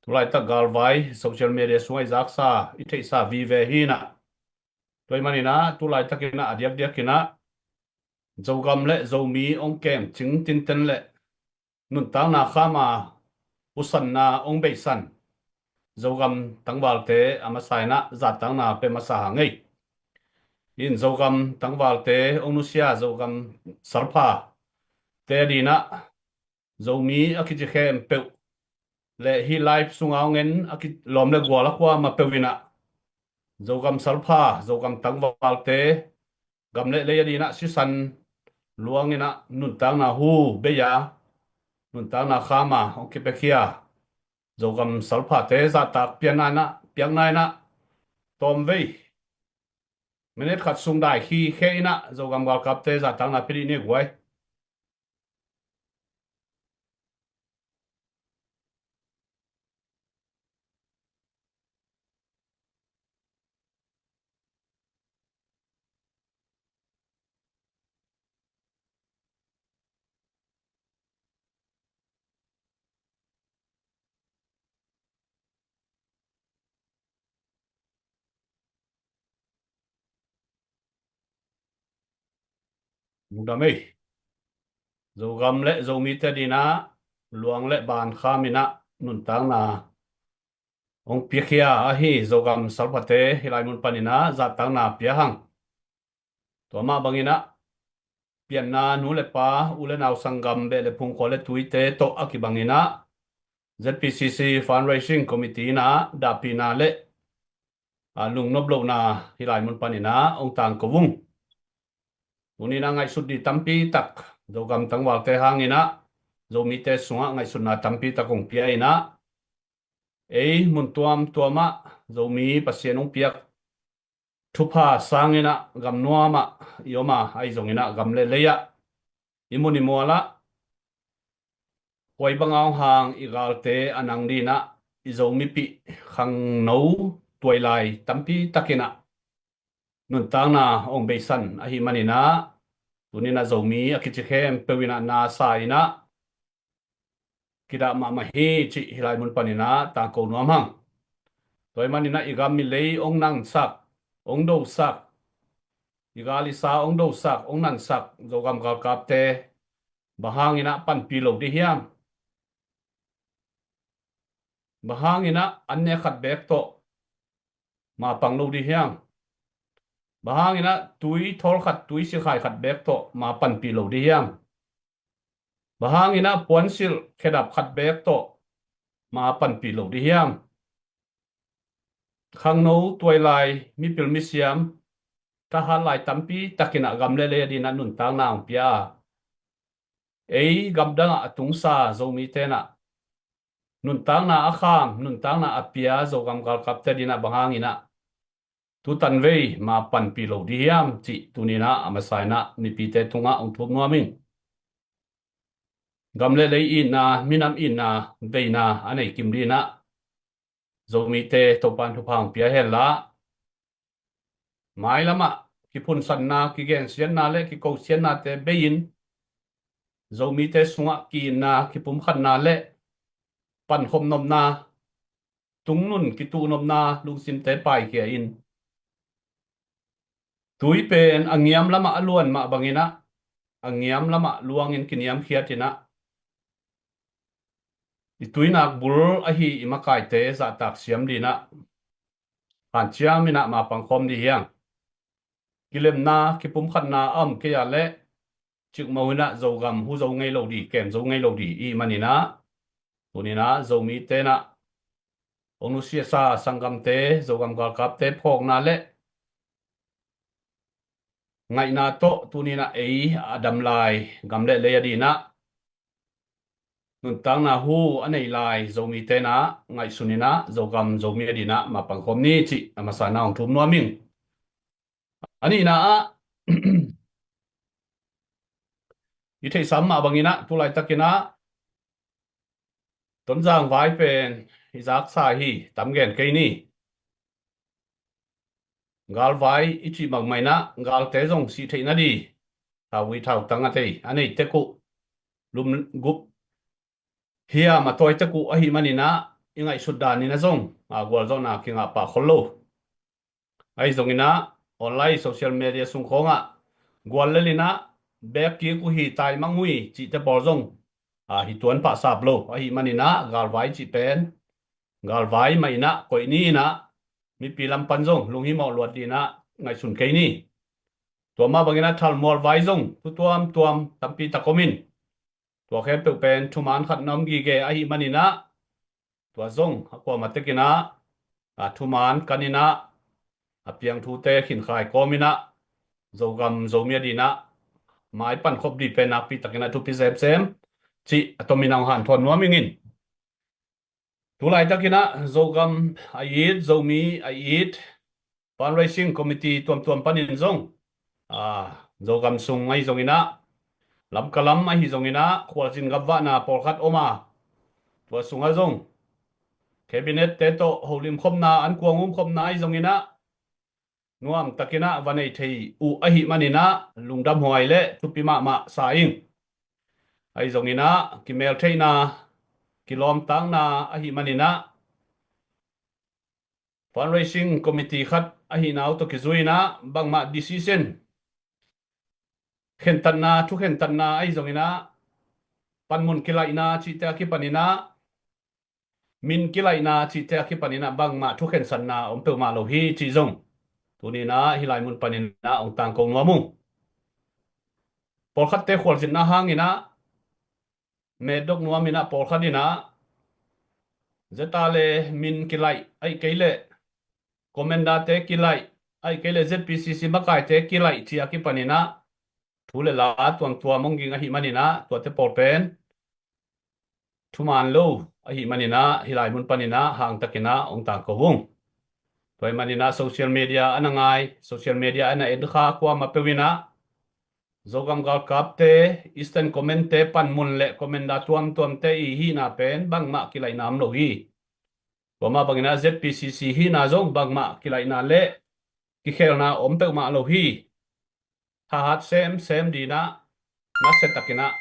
Tulaitak galvai, social media sungah i zaksa, i theihsa vive hinah. Tua ahih maninah, tulaitak inah, a diakdiak inah, Zogam le Zomi ong kem cing tinten le nuntakna khama, usanna ong beisan Zogam tangvalte a masa inah, zattakna pe masa hang ei. In Zogam tangvalte ong nusia Zogam salphate a dinah, Zomi a kici khempeuh le hih live sunga ong en a ki lawm le gual a kuamah peuh inah, Zogam salpha, Zogam tangvalte, gam le lei a dinah sisan luanginah nuntakna hu bei a, nuntakna khama ong kipiakhia Zogam salphate zahtak piakna inah, piakna inah, tawmvei minute khat sung dai khikhe inah, Zogam galkapte zahtakna pia dih ni guai. Lungdam ei. Zogam le Zomite dinah luang le ban kham inah nuntakna ong piakhia ahi Zogam salphate hih lai mun paninah zahtakna pia hang. Tua mah banginah pianna nu le pa, u le nau sanggam, beh le phungkhua le tuite tawh a kibanginah Z P C C Fundraising Committee inah dahpihna le, a, lungnop lohna hih lai mun paninah ong tangko ung. Tuninah ngaihsut dih tampi tak Zogam tangvalte hanginah Zomite sungah ngaihsutna tampi tak ong pia inah, ei mun tuamtuamah Zomi Pasian ong piak thupha sanginah gam nuamah i om a, ahi zonginah gam le lei ah i mun i mualah, koi banga hong hang i galte a nang dinah, i Zomipih khangno tuailai tampi takinah nuntakna hong beisan ahi maninah, tuninah Zomi a kici khempeuh inah nasa inah kidah mahmah hi cih hih lai mun paninah tangko nuam hang. Tua hi maninah i gam i lei hong nansak, hong dosak, i gal i sa hong dosak, hong nansak Zogam galkapte bang hanginah panpih lo dih hiam? Bang hanginah an ne khat beek tawh mapang lo dih hiam? Bang hanginah tui thawl khat, tui sikhai khat beek tawh ma panpih lo dih hiam? Bang hanginah puansilh khedap khat beek tawh ma panpih lo dih hiam? Khangno tuailai mipil misiam thahat lai tampi takinah gam le lei a dinah nuntakna hong pia a, ei gamdangah a tungsa Zomi tenah nuntakna a kham, nuntakna a pia Zogam galkapte dinah bang hanginah tutan vei ma panpih lo dih hiam cih tuninah a masa inah mipite tungah hong thum nuam ing. Gam le lei itna, minam itna veina a nei kim dinah Zomite Topan thupha hong pia henla, mailamah kiphunsanna, kigensiatna le kikosiatnate bei-in Zomite sungah ki-itna, kipumkhatna le pankhop nopna, tungnun kituh nopna lungsimte paikhia in, tui pen a ngiam lamah a luan mah banginah a ngiam lamah luangin kiniamkhiat inah i tuinak bul ahi i makaite zahtak siam dinah hanciam inah ma pangkhawm dih hiam? Kilemna, kipumkhatna a om kei ah leh cikmah inah Zogam hu zo ngei lo dih, kem zo ngei lo dih i hih maninah tuninah Zomi tenah hong nusiasa sanggamte, Zogam galkapte phawkna le ngaihna tawh tuninah ei a dam lai gam le lei a dinah nuntakna hu a nei lai Zomi tenah ngaihsun inah Zogam Zomi a dinah ma pangkhawm ni cih a masa inah hong thum nuam ing. A nihna ah i theihsa mah banginah tulaitakinah Tonzang vai pen i zaksa hi, tam gen kei ni. Galvai i cih mahmah inah galte zong sih theih nadih thauvui thautang a tei a nei tek uh, lum gup hiam a tawi tek uh ahi maninah i ngaihsut daninah zong a gualzawhna kingah pah khol lo. Ahi zonginah online social media sung khawngah gual lelinah bek kik uh hi, taimang uh hi cihte pawl zong a hi tuan pah sap lo ahi maninah galvai cih pen galvai mah inah koih ni inah mipi lam pan zong lunghimawh luat dinah ngaihsun kei ni. Tua mah banginah thalmual vai zong thu tuamtuam tampi tak om in, tua khempeuh pen thuman khat na om gige ahi maninah tua zong a kuamah tekinah a thuman kaninah a piang thute khinkhai kawminah Zogam Zomi a dinah mai pankhop dih pen nakpi takinah thupi semsem cih a tomin a hong hanthawn nuam ingin. Tulaitakinah Zogam a it, Zomi a it fundraising committee tuamtuam panin zong a Zogam sung ahi zonginah Lamka lam ahi zonginah khualzin gamvahna pawlkhat om a, tua sungah zong cabinet te tawh holim khopna, an kuang um khopna ahi zonginah nuam takinah va nei thei uh ahi maninah lungdamhuai le thupi mahmah sa ing. Ahi zonginah kimeltheihna, kilawmtakna ahi maninah fundraising committee khat ahihna uh tawh kizui inah bangmah decision, khentatna, thukhentatna ahi zonginah panmun kilaihna cihte a kipaninah min kilaihna cihte a kipaninah bangmah thukhensatna om peuhmah lo hi cih zong tuninah hih lai mun paninah hong tangko nuam uh. Pawlkhatte khualzinna hanginah metdok nuaminah pawlkhat inah zeta le min kilaih ahi kei leh commander te kilaih ahi kei leh Z P C C makaite kilaih cih a kipaninah thu le la tuamtuam hong ging ahi maninah tuate pawl pen thuman lo ahi maninah hih lai mun paninah hangtakinah hong tangko ung. Tua hi maninah social media a na ngai, social media a na en kha kuamah peuh inah Zogam galkapte, Eastern Command te panmun le commander tuamtuamte i hihna pen bangmah kilaihna om lo hi. Tua mah bangin ah Z P C C hihna zong bangmah kilaihna le kikhelna om peuhmah lo hi. Thahat semsem ding ah, nasia takin ah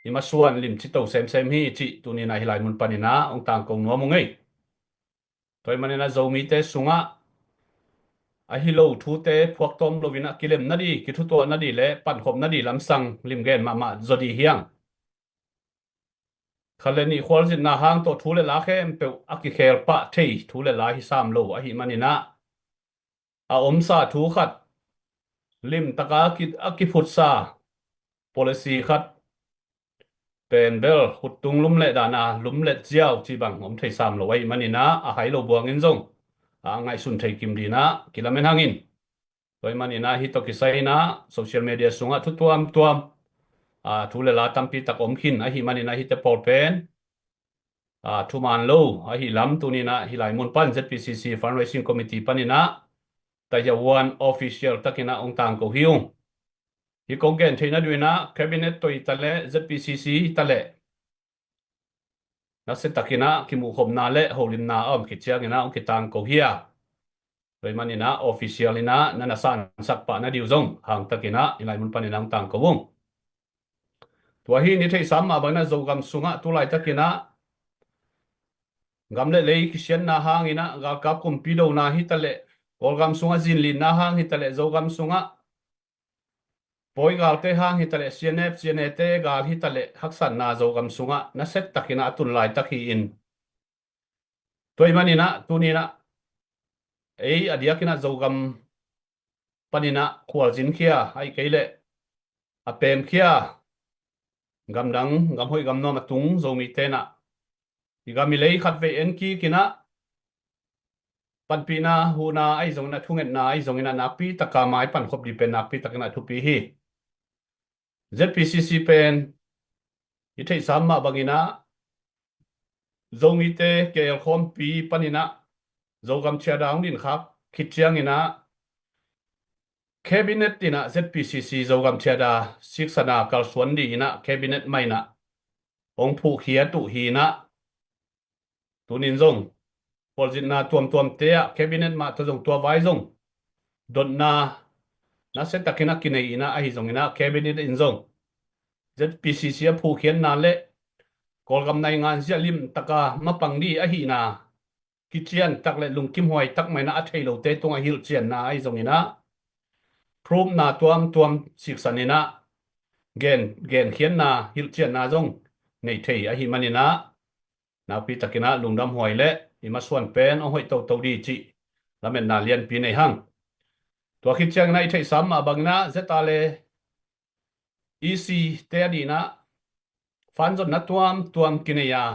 i masuan limci to semsem hi cih tuni-in ah hih lai mun panin ah hong tangko nuam ung ei. Tua ahih manin ah Zomite sungah ahi lo thute phuaktawm loin ah kilemna ding, kithutuahna ding le pankhopna ding lamsang limgen mahmah zaw ding hi hang. Khat le nih khualzinna hang tawh thu le la khempeuh a kikhel pah thei thu le la hi sam lo ahih manin ah, a omsa thu khat, limtaka ki, a kiphutsa policy khat pen bel khuttung lumlet dan a lumlet ziau cih bang om thei sam lo ahih manin ah, a hai lo buangin zong a ngaihsun thei kim ding ah kilamen hang in. Tua ahih manin ah hih tawh kisai in ah social media sungah thu tuamtuam, a, thu le la tampi tak om khin ahih manin ah hihte pawl pen, a, thuman lo ahih lam tuni-in ah hih lai mun pan Z P C C Fundraising Committee panin ah Tahiawan official takin ah hong tangko hi ung. Hih kong gen theihna ding in ah Cabinet tawh hi ta leh, Z P C C hi ta leh, nasia takin ah kimuhkhopna le holimna a om khit ciangin ah hong kitangko hi a. Tua ahih manin ah official in ah na na sansak pah nading uh zong hang takin ah hih lai mun panin ah hong tangko ung. Tua hi, i theihsa mah bangin ah Zogam sungah tu laitakin ah gam le lei kisianna hangin ah, galkap kumpi dona hi ta leh, Kawlgam sungah zinlinna hang hi ta leh, Zogam sungah pawi galte hang hi ta leh, C N F, C N A te gal hi ta leh, haksatna Zogam sungah nasia takin ah a tun laitak hi in. Tua ahih manin ah tuni-in ah ei a diakin ah Zogam panin ah khualzin khia, ahih kei leh a pem khia, gamdang, gamhoih gamnuam a tung Zomite in ah i gam i lei khatvei en kik in ah, panpihna, huhna ahi zongin ah, thungetna ahi zongin ah, nakpi taka mai pankhop ding pen nakpi takin ah thupi hi. Z P C C pen i theihsa mah bangin ah Zomite kielkhawmpi panin ah Zogam Charter hong dinkhak khit ciangin ah Cabinet in ah Z P C C Zogam Charter siksana kalsuan ding in ah Cabinet mah in ah hong phuhkhiat uh hi in ah, tuni-in zong khualzinna tuamtuamte ah Cabinet mah tawh zong tua vai zong dotna nasia takin ah kinei in ah, ahi zongin ah Cabinet in zong Z P C C a phuhkhiatna le Kawlgam naingan zia limtaka mapang ding ahihna kician tak le lungkimhuai tak mah in ah a thei lote tungah hilhcianna ahi zongin ah, proof-na tuamtuam siksan in ah gen, genkhiatna, hilhcianna zong nei thei ahih manin ah, nakpi takin ah lungdamhuai le i masuan pen hong hoih toto ding cih lametna lianpi nei hang. Tua khit ciangin ah i theihsa mah bangin ah Z R le E C te adingin ah fund zonna tuamtuam kinei a,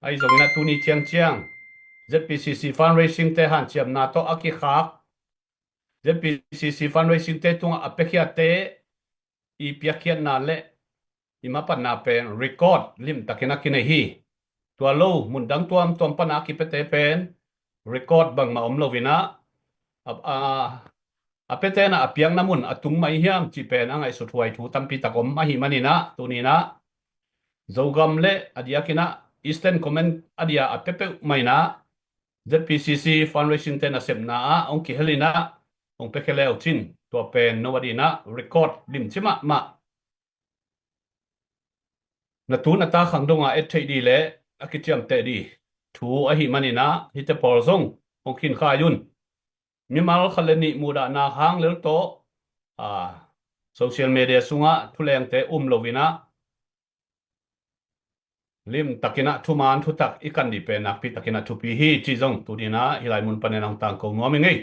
ahi zongin ah tuni ciangciang Z P C C fundraising te hanciamna tawh a kikhak, Z P C C fundraising te tungah a piakhiatte i piakkhiatna le i mapatna pen record limtakin a kinei hi. Tua lo mundang tuamtuam pana a kipiate pen record bangmah om loin ah, a, a, a piate in ah a piakna mun a tung mah i hiam cih pen a ngaihsut huai thu tampi tak om ahih manin ah, tuni-in ah Zogam le a diakin ah Eastern Command a dia a pia peuhmah in ah Z P C C fundraising te nasepna ah hong kihel in ah hong piakhia le uh cin, tua pen no adingin ah record limci mahmah, na tu na ta khang dongah et theih ding le a kiciamteh ding thu ahih manin ah hihte pawl zong hong khinkhai un. Mimal khat le nih muhdahna hang lel tawh, a, social media sungah thulengte um loin ah limtakin ah thuman thutak i kan ding pen nakpi takin ah thupi hi cih zong tuni-in ah hih lai mun panin ah hong tangko nuam ing ei.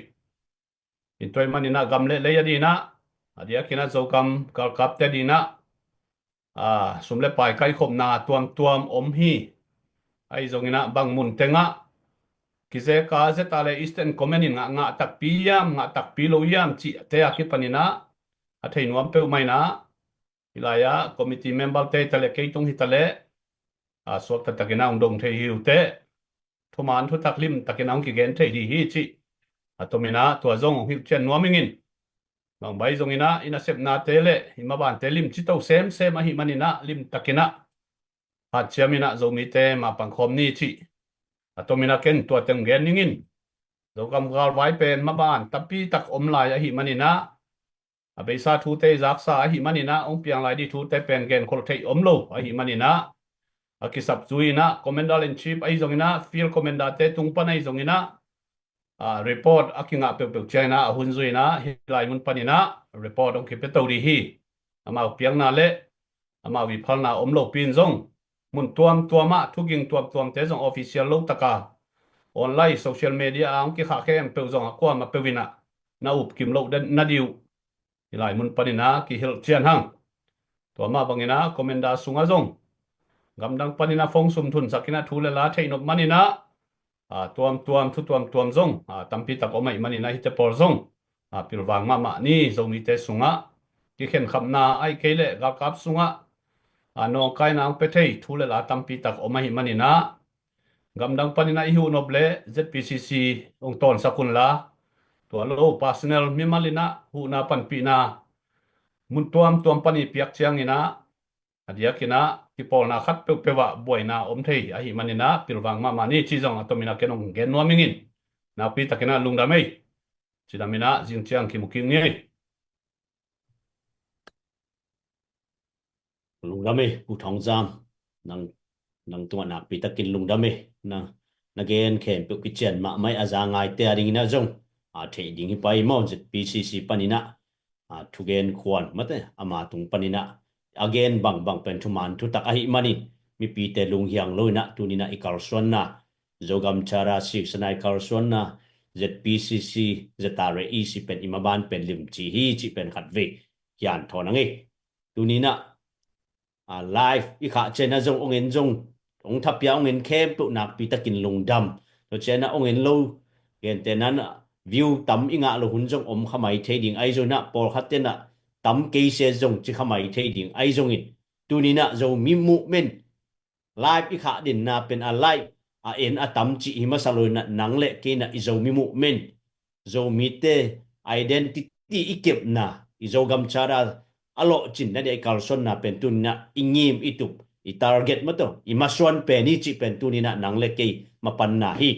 Tua ahih manin ah gam le lei adingin ah, a diakin ah Zogam galkapte adingin ah, a, sum le pai kaikhopna tuamtuam om hi. Ahi zongin ah bang mun tengah kizeka Z R le Eastern Command in ngah, ngah takpi hiam, ngah takpi lo hiam cihte a kipanin ah a thei nuam peuhmah in ah, hih lai-ah committee member te hi ta leh, kei tung hi ta leh, a, suak taktakin ah hong dong thei hi uh teh, thuman thutak limtakin ah hong kigen thei ding hi cih a tomin ah tua zong hong hilhcian nuam ing in. Bang bai zong inah i nasepnate le i mabante limci to semsem ahih man inah limtakin ah hanciam inah Zomite mapang khawm ni cih a tom inah ken tua teng gen ning in. Zogam galvai pen maban tampi tak om lai ahih man inah a beisa thute i zaksa ahih man inah hong piang lai dih thute pen genkholh theih om lo ahih man inah a kisap zui inah Commander in Chief ahi zong inah Field Commander te tung pan ahi zong inah report a kingah peuhpeuh ciang inah a hun zui inah hih lai mun pan inah report hong kipia to dih hi. Amau piakna le amau i phalna om lopi in zong mun tuamtuam ah thuging tuamtuamte zong official lo taka online social media a hong kikhah khempeuh zong a kuamah peuh inah na upkim loh nading uh hih lai mun pan inah kihilh cian hang. Tua mah bang inah Commander sungah zong gamdang pan inah phone sum thunsak inah thu le la theih nop man inah a tuamtuam thu tuamtuam zong a tampi tak om ahih man inah hihte pawl zong a pilvang mahmah ni. Zomite sungah kikhenkhapna ahih kei leh galkap sungah a nawngkaina hong pia thei thu le la tampi tak om ahih man inah gamdang pan inah i huh nop le Z P C C hong tawnsak un la tua lo personal mimal inah huhna panpihna mun tuamtuam pan i piak ciang inah a diak inah kipawlna khat peuhpeuh ah buaina om thei ahih man inah pilvang mahmah ni cih zong a tom inah ken hong gen nuam ing in. Nakpi tak inah lungdam ei. Cidam inah zing ciang kimu kik ni ei. Lungdam ei Pu Thawng Zam, nang, nang tungah nakpi takin lungdam ei. Na, na gen khempeuh kician mahmah ei. A za ngaite a ding inah zong a theih ding hi pai maw, Z P C C pan inah a thugen khuan mate ama tung pan inah a gen bangbang pen thuman thutak ahih manin mipite lunghiang lo inah tuni inah i kalsuanna Zogam Charter Sixth Schedule i kalsuanna Z P C C, Z R A E C pen i maban pen limci hi cih pen khatvei kian thawn a ngei. Tuni inah a live i khah ciang inah zong hong en zong hong thapia hong en khempeuh nakpi takin lungdam. Tua ciang inah hong en lo gente nan view tam i ngah lo hun zong om kha mai thei ding ahi zong inah pawlkhat te inah tam kei se zong ci kha mai thei ding ahi zongin tuni inah Zomi movement live i khah dinna pen a like a en a tam cih hi masa lo inah nang le kei inah i Zomi movement, Zomite identity i kepna, i Zogam Charter a lawhcin nading a i kalsuanna pen tuni inah i ngim i tup i target mah tawh i masuan pen hi cih pen tuni inah nang le kei mapanna hi.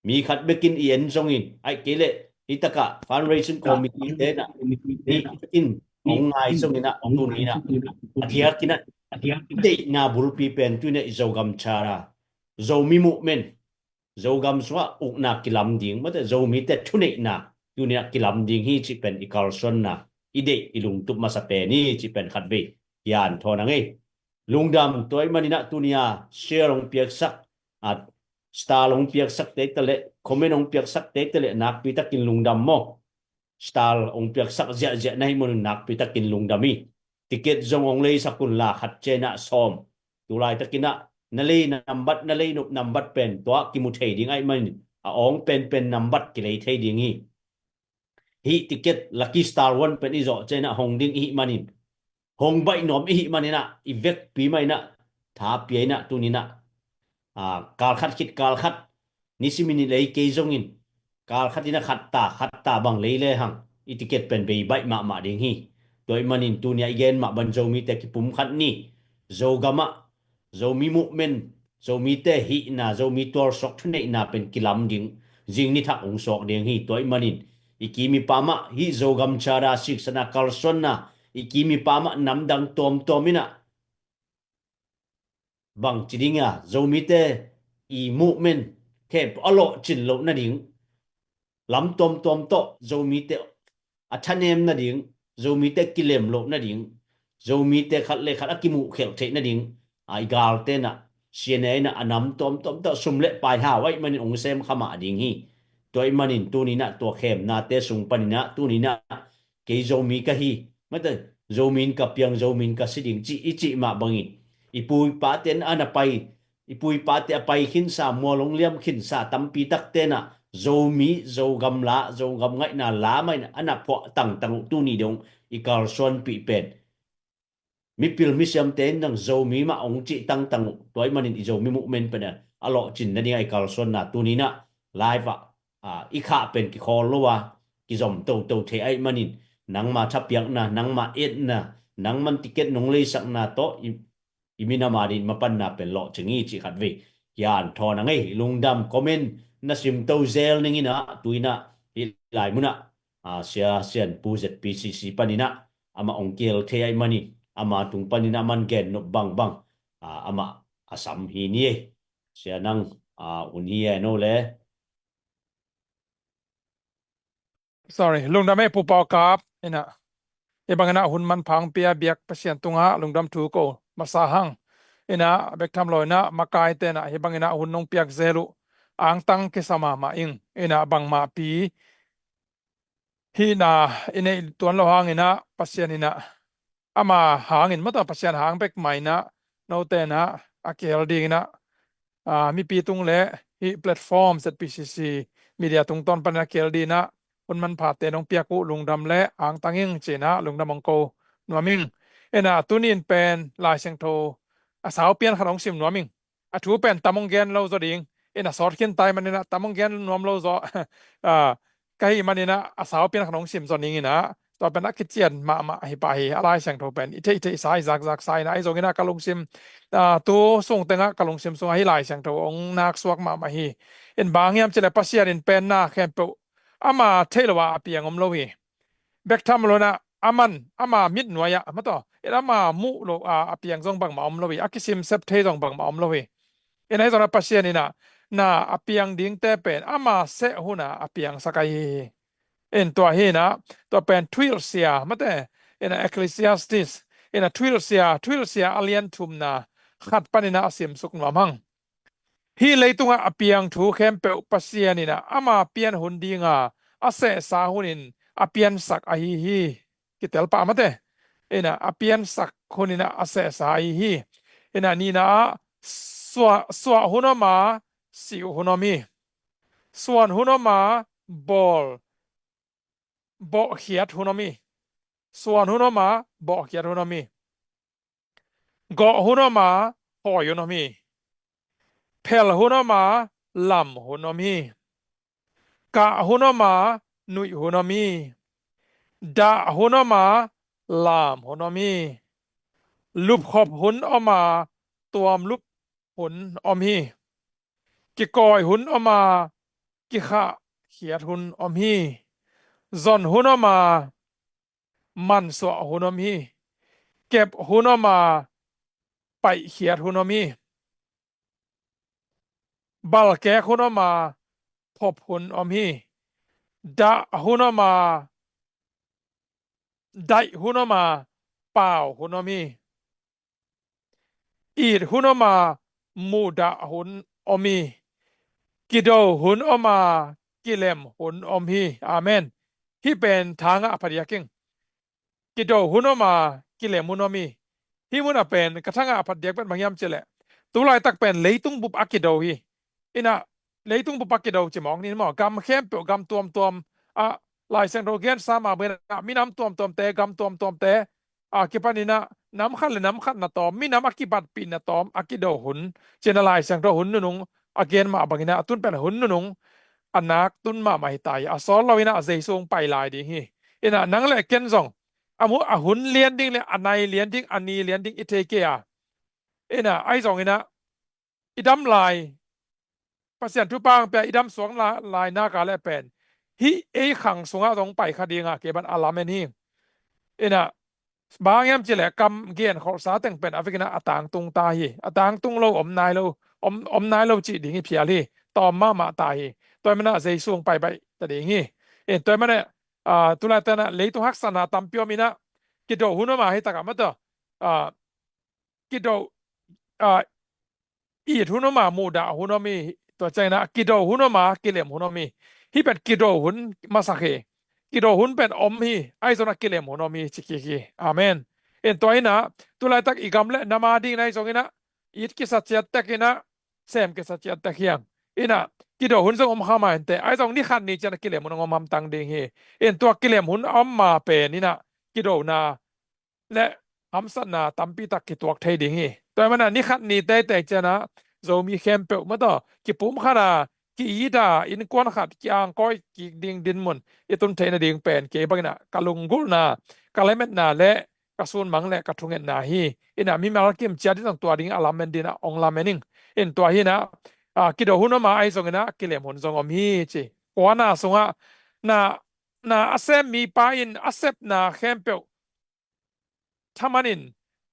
Mi khat bekin i en zongin ahih kei leh hih takah fundraising committee te inah hih in hong ngai zong inah tuni inah a diak inah deihna bulpi pen tuni inah i Zogam Charter, Zomi movement, Zogam sungah ukna kilam ding mate Zomite thuneihna tuni inah kilam ding hi cih pen i kalsuanna i deih i lungtup masa pen hi cih pen khatvei kian thawn a ngei. Lungdam. Tua ahih man inah tuni a share hong piaksak a star hong piaksak te ta le comment hong piaksak te ta le nakpi takin lungdam maw. Star hong piaksak ziahziah na hih man un nakpi takin lungdam hi. Ticket zong hong leisak un la khat ciang inah sawm. Tulaitak inah na lei nambat na lei nop nambat pen tua kimu thei ding ahih manin a awng penpen nambat kilei thei ding hi. Hih ticket Lucky Star One pen i zawh ciang inah hong ding i hih manin hong baih nuam i hih man inah i vekpi mah inah tha pia inah tuni inah a, kalkhat khit kalkhat nisimin i lei kei zongin kalkhat inah khat ta khat ta bang lei lehang i ticket pen bei baih mahmah ding hi. Tua ahih manin tuni a i gen mah bang Zomite kipumkhat ni. Zogam ah Zomi movement, Zomite hihna, Zomi tualsuak thuneihna pen kilam ding zing ni thak hong suak ding hi. Tua ahih manin i kim i pam ah hih Zogam Charter Sixth Schedule a kalsuanna i kim i pam ah namdang tuamtuam inah bangci ding a Zomite i movement khempeuh a lawhcin loh nading, lam tuamtuam tawh Zomite a thanem nading, Zomite kilem loh nading, Zomite khat le khat a kimuhkhelh theih nading a i galte inah C N A inah a nam tuamtuam tawh sum le pai hau ahih manin hong sem kha mah ding hi. Tua ahih manin tuni inah tua khemnate sung pan inah tuni inah kei Zomi ka hi mate Zomi in ka piang Zomi in ka si ding cih i cih mah bangin i pu i pate in a na pai i pu i pate a pai khinsa mual hong liam khinsa tampi takte inah Zomi Zogam la Zogam ngaihna la mah inah a na phuah tangtang uh tuni dong i kalsuanpih pen mipil misiamte in nang Zomi mah hong cih tangtang uh. Tua ahih manin i Zomi movement pen a lawhcin nading a i kalsuanna tuni inah live ah a, i khah pen kikhawl lo a kizom toto thei ahih manin nangma thapiakna, nangma etna, nangman ticket nong leisakna tawh i, i minam ading mapanna pen lawhcing hi cih khatvei kianthawn a ngei. Lungdam comment na simto zel ning inah, tu inah hih lai munah, a, Sia Sian Pu Z P C C paninah amah ong kihel thei ahih manin, ama tung paninah aman gen nop bangbang, a, amah a sam hi ni ei. Sia nang, a, un hi e no le. Sorry, lungdam e Pu Pau Kap, inah hih bang inah hun manpha ong pia biak Pasian tungah lungdam thu ko masa hang. Inah bek tham lo inah makaite inah hih bang inah hun nong piak zel uh angtang kisa mahmah ing. Inah bangmahpi hihna i neih tuan lo hang inah Pasian inah ama hangin, mataw, Pasian hang bek mah inah note inah a kihel ding inah, a, mipi tung le hih platform Z P C C media tungtawn panin a kihel ding inah hun manphate nong piak uh lungdam le angtang ing ci inah lungdam ong ko nuam ing. Inah tuni in pen Lai Siangtho a sau pian khat ong sim nuam ing. A thu pen tam ong gen lo zaw ding, inah sawt khin ta ahih manin ah tam ong gen nuam lo zaw, a, ka hih manin ah a sau pian khat ong sim zaw ning inah, tua pen a kician mahmah hi pah hi. A Lai Siangtho pen i theih theihsa, i zakzaksa inah, ahi zongin ah ka lungsim, a, tu sung tengah ka lungsim sungah hih Lai Siangtho ong naksuak mahmah hi. In bang hiam cih leh Pasian in pen na khempeuh ama theih lo a a piang om lo hi. Bek tham lo inah aman ama mitnuai ah, mataw, in ama muh lo a a piang zong bangmah om lo hi, a kisim sep thei zong bangmah om lo hi. In ahi zongin ah Pasian inah na a piang dingte pen ama seh hun a a piangsak ahi hi. In tua hi inah, tua pen thuhilhsia, mate, inah Ecclesiastes, inah thuhilhsia, thuhilhsia a lian thumna khat panin ah a simsuk nuam hang. Hih leitungah a piang thu khempeuh Pasian inah ama pian hun dinga a sehsa hunin a piansak ahi hi. Kitel pah mate. Inah a piansak hun inah a sehsa ahi hi. Inah nihna ah suah, suah hun om a, sih hun om hi. Suan hun om a, bawl, bawhkhiat hun om hi. Suan hun om a, bawhkhiat hun om hi. Gawh hun om a, hawi hun om hi. Phel hun om a, lam hun om hi. Kah hun om a, nuih hun om hi. Dah hun om a, lam hun om hi. Lupkhop hun om a, tuamlup hun om hi. Kikawi hun om a, kikhahkhiat hun om hi. Zon hun om a, mansuah hun om hi. Kep hun om a, paihkhiat hun om hi. Balkek hun om a, phop hun om hi. Dah hun om a, daih hun om a, pau hun om hi. It hun om a, muhdah hun om hi. Kido hun om a, kilem hun om hi. Amen. Hih pen thangah a phadiak ing. Kido hun om a, kilem hun om hi. Hih munah pen ka thangah a phadiak pen bang hiam cih leh, tu laitak pen leitung bup a kido hi. Inah leitung bup a kido ci mawk ni maw, gam khempeuh, gam tuamtuam ah, Lai Siangtho gensa mah bangin ah minam tuamtuamte, gam tuamtuamte a kipan inah nam khat le nam khat na tawm, minam a kibatpih na tawm a kido hun ci-in ah Lai Siangtho hun nunung a gen mah bangin ah, a tun pen hun nunung a nak tun mahmah hi ta hi. A sawt lo inah Jesu hong pai lai ding hi. Inah nang le ken zong a mu, a hun lian ding le a nai lian ding, a ni lian ding i thei kei a, inah ahi zong inah i dam lai, Pasian thupha hong pia i dam suak lai nak a leh pen hih ei khang sungah zong pai kha ding a, kei ban a lamen hi. Inah bang hiam cih leh kam gen kholhsa teng pen a vekin ah a tangtung ta hi. A tangtung lo om nai lo, om, om nai lo cih ding hi phial hi. Tawm mahmah ta hi. Tua ahih manin ah Jesu hong pai baih ta ding hi. In tua ahih manin ah, a, tu laitak inah leitung haksatna tampi om inah, kido hun om a, hih takah mataw, a, kido, a, it hun om a, muhdah hun om hi. Tua ciang inah kido hun om a, kilem hun om hi. Hih pen kido hun masak hi. Kido hun pen om hi. Ahi zong inah kilem hun om hi ci kik hi. Amen. In tua inah tu laitak i gam le nam a ding inah ahi zong inah it kisa ciat tek inah, sem kisa ciat tek hi hang. Inah kido hun zong om kha mah inteh, ahi zong ni khat ni ciang inah kilem hun hong om hamtang ding hi. In tua kilem hun a om ma pen inah kidona le hamsatna tampi tak kituak thei ding hi. Tua ahih manin ah ni khat ni teitei ciang inah Zomi khempeuh mataw kipumkhat a, ki-it a innkuan khat ki-angkawi kik ding dinmun i tun theih nading pen kei bangin ah ka lunggulhna, ka lametna le ka sunmang le ka thungetna hi. Inah mimal kim ciat in zong tua ding a lamen ding ah hong lamen ing. In tua hi inah, a, kido hun om a, ahi zongin ah kilem hun zong om hi ci. Kuana sungah na, na a sem mipa in a sepna khempeuh thaman in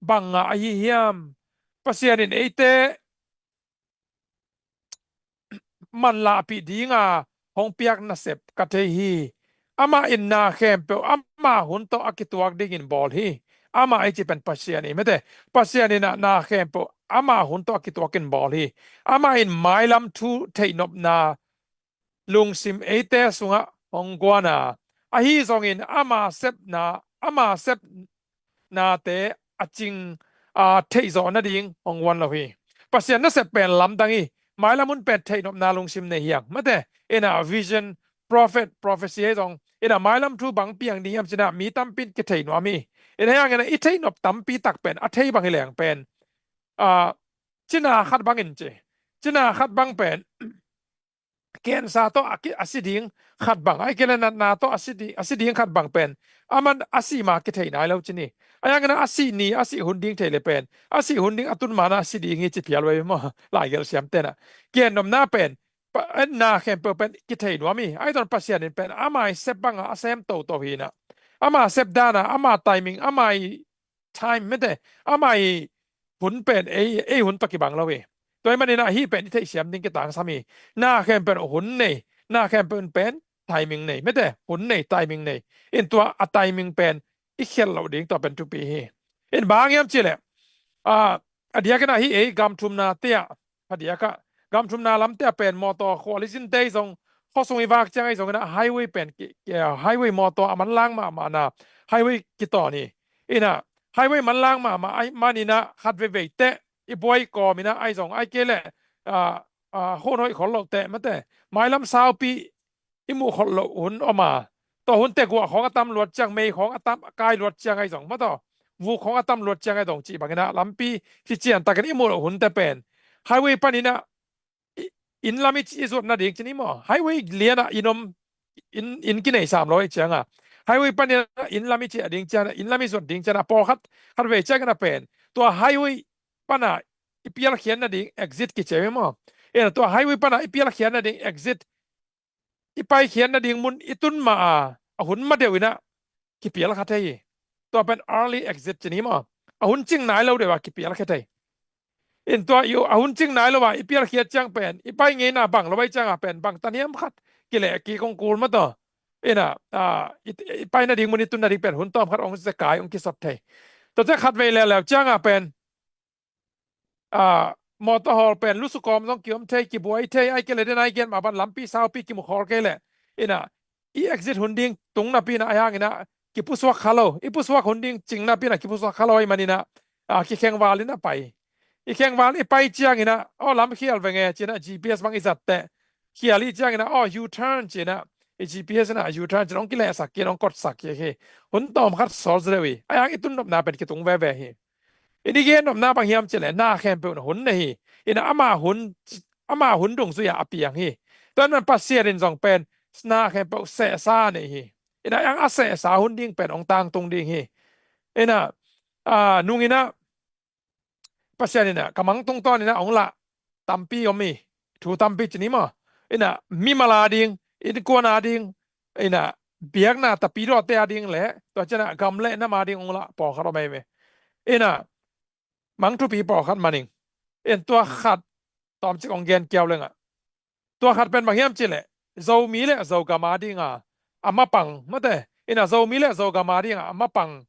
bang ngah ahi hiam? Pasian in eite manlahpih dinga hong piak nasep ka thei hi. Amah in na khempeuh ama hun tawh a kituak dingin bawl hi. Amah i cih pen Pasian i mete. Pasian in ah na khempeuh ama hun tawh a kituakin bawl hi. Amah in mailam thu theihnopna lungsim eite sungah hong guan a, ahi zongin ama sepna, ama sepnate a cing, a, theihzawh nading hong guan lo hi. Pasian nasep pen lamdang hi. Mailam hun pen theihnopna lungsim nei hi hang. Mate, inah vision, prophet, prophecy ahi zong, inah mailam thu bang piang ding hiam ci-in ah mi tampi in kithei nuam hi. Inah hi hangin ah i theihnop tampi tak pen a thei bang hi leng pen, a, cina khat bangin ci. Cina khat bang pen cancer tawh a ki, a si ding khat bang, ahih kei leh natna tawh a si ding, a si ding khat bang pen, aman a sih ma kithei nai lo ci ni. Ahi hangin ah a sih ni, a sih hun ding thei leh pen, a sih hun ding a tun ma-in ah a si ding hi ci phial uh ei maw, laigelh siamte in ah. Gennopna pen, pa, na khempeuh pen kithei nuam hi. Ahi zongin Pasian in pen ama i sep bangin a sem toto hi inah. Ama sep dan a, ama timing, ama i time mete, ama i hun pen ei, ei hun tawh kibang lo hi. Tua ahih manin ah hih pen i theihsiam ding kitangsam hi. Na khempeuh hun nei, na khempeuh pen timing nei mete, hun nei, timing nei. In tua a timing pen i khialh loh ding tua pen thupi hi. In bang hang hiam cih leh, a, a diakin ah hih ei gam thumnate ah, a diak ah, gam thumna lamte ah pen mawtaw khualizinte zong, khuasung i vak ciang ahi zongin ah highway pen ki, ki, highway mawtaw a manlang mahmahna highway kitawn hi. Inah highway manlang mahmah ahih manin ah khat veivei teh i buai kawm inah ahi zong, ahih kei leh, a, a, hun hoih khol loh teh mate, mailam saupi i muh khol loh hun om a, tua hun teh guah khawng a tam luat ciang, mei khawng a tam, a kai luat ciang ahi zong, mataw, vuk khawng a tam luat ciang ahi zong cih bangin ah lampi kician takin i muh loh hun teh pen highway panin ah i, inn lam i, i zuat nading ci ni maw. Highway lian ah inn om, inn, inn kinei sam lo ahih ciang a, highway panin ah inn lam i ciah ding ciang a, inn lam i zuat ding ciang a, pawlkhat, khat vei ciangin ah pen tua highway pan a i pialkhiat nading exit kici uh hi maw. Inah tua highway pan a i pialkhiat nading exit, i paikhiat nading mun i tun ma a, a hun ma deuh inah kipial kha thei hi. Tua pen early exit ci ni maw. A hun cing nai lo deuh a kipial kha thei. In tua i, a hun cing nai lo a i pialkhiat ciang pen i pai ngeina bang lo ahih ciang a pen bang tan hiam khat kileh kik hong kul mataw. Inah, a, i, i pai nading mun i tun nading pen hun tawm khat hong zekai, hong kisot thei. Tua ciang khat vei leuleu ciang a pen, a, mawtaw hawl pen lusukawm zong kiom thei, kibuai thei, ahih kei leh den a i gen mah bang lampi saupi kimu khawl kei leh, inah i exit hun ding tung napi inah, ahi hangin ah kipusuak kha lo, i pusuak hun ding cing napi inah kipusuak kha lo ahih manin ah, a, kikhengval in a pai. I khengval i pai ciangin ah, aw, lam khial veng e ci-in ah G P S bang i zat teh, khial i ciangin ah, aw, U-turn ci-in ah, i G P S in ah U-turn ci-in hong kilehsak kik, hong kotsak kik hi. Hun tawm khat sawl zaw deuh hi. Ahi hang i tun nopna pen kitung veve hi. I gennopna bang hiam cih leh na khempeuh in hun nei hi. Inah ama hun, ama hun dungzui-a a piang hi. Tua ahih manin Pasian in zong pen na khempeuh sehsa nei hi. Inah ahi hang a sehsa hun ding pen hong tangtung ding hi. Inah, a, nung inah Pasian inah ka mang tungtawn inah hong lah tampi om hi. Thu tampi ci ni maw. Inah mimal a ding, innkuan a ding, inah biakna tapidawte a ding le tua ciang a gam le nam a ding hong lah pawlkhat om hi ve. Inah mang thupi pawlkhat man ing. In tua khat tawmcik hong gen kiau leng ah, tua khat pen bang hiam cih leh Zomi le Zogam a ding a, a mapang mate. Inah Zomi le Zogam a ding a, a mapang,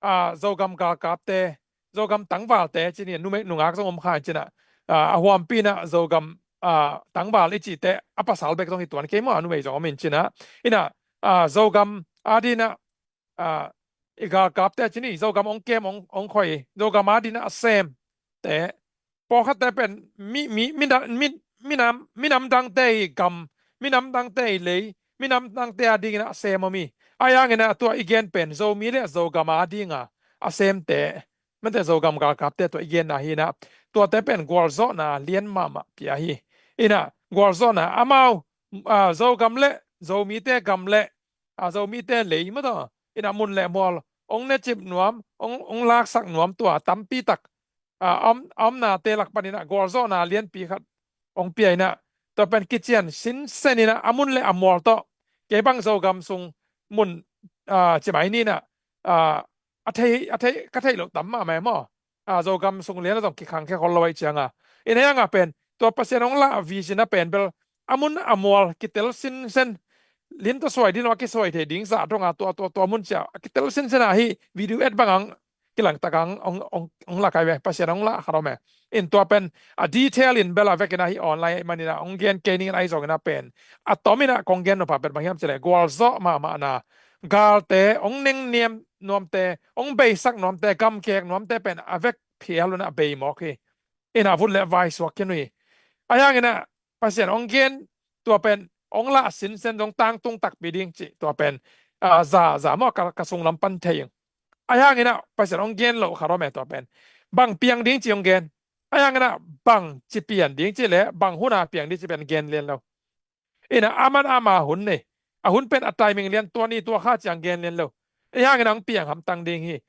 a, Zogam galkapte, Zogam tangvalte ci ni, numei nungak zong om kha in ci-in ah, a, a huampi inah Zogam, a, tangval i cihte a pasal bek zong hi tuan kei maw, a numei zong om in ci-in ah. Inah, a, Zogam a ding inah, a, i galkapte ci ni, Zogam hong kem, hong, hong khoi, Zogam a ding inah a semte, pawlkhatte pen mi, mi, mi, mi, minam, minam dangte i gam, minam dangte i lei, minam dangte a ding inah a sem om hi. Ahi hang inah tua i gen pen Zomi le Zogam a ding a, a semte, mate, Zogam galkapte tua i genna hi inah, tuate pen gualzawhna lian mahmah pia hi. Inah gualzawhna amau, a, Zogam le Zomite gam le, a, Zomite lei mataw, ina mun le mual hong necip nuam, hong, hong laksak nuam tua tampi tak, a, a om, a omnate lak panin ah gualzawhna lianpi khat hong pia in ah, tua pen kician sinsen in ah a mun le a mual tawh, kei bang Zogam sung mun, a, ci mai ni in ah, a, a thei, a thei, ka theih loh tam mahmah e maw. A, Zogam sung lian ah zong kikhangkhia khol lo ahih ciang a. Ina hiang a pen tua Pasian hong lah vision a pen bel a mun a mual kitel sinsen, lim tawh suai ding lo a kisuai thei ding zah dong a tua, tua, tua mun ciah a kitel sinsen a hi video et bang ang kilang tak ang hong, hong, hong lak ai ve, Pasian hong lah khat om e. In tua pen a detail in bel a vekin a hi online ahih manin ah hong gen kei ning in ahi zongin a pen a tom in ah kong gen nop a pen bang hiam cih leh gualzawh mahmahna, galte hong nengniam nuamte, hong beisak nuamte, gamkek nuamte pen a vek phial un ah bei mawk hi. Ina vut le vai suak khin uh hi. Ahi hangin ah Pasian hong gen tua pen hong lah sinsen zong tangtung takpi ding cih tua pen, a, za, za maw ka, ka sunglam pan thei ing. Ahi hangin ah Pasian hong gen loh khat om e tua pen. Bang piang ding cih hong gen. Ahi hangin ah bang ci pian ding cih le bang hun a piang ding cih pen gen lian lo. Ina aman ama hun nei. A hun pen a timing lian tua ni tua kha ciang gen lian lo. Ahi hangin ah hong piang hamtang ding hi.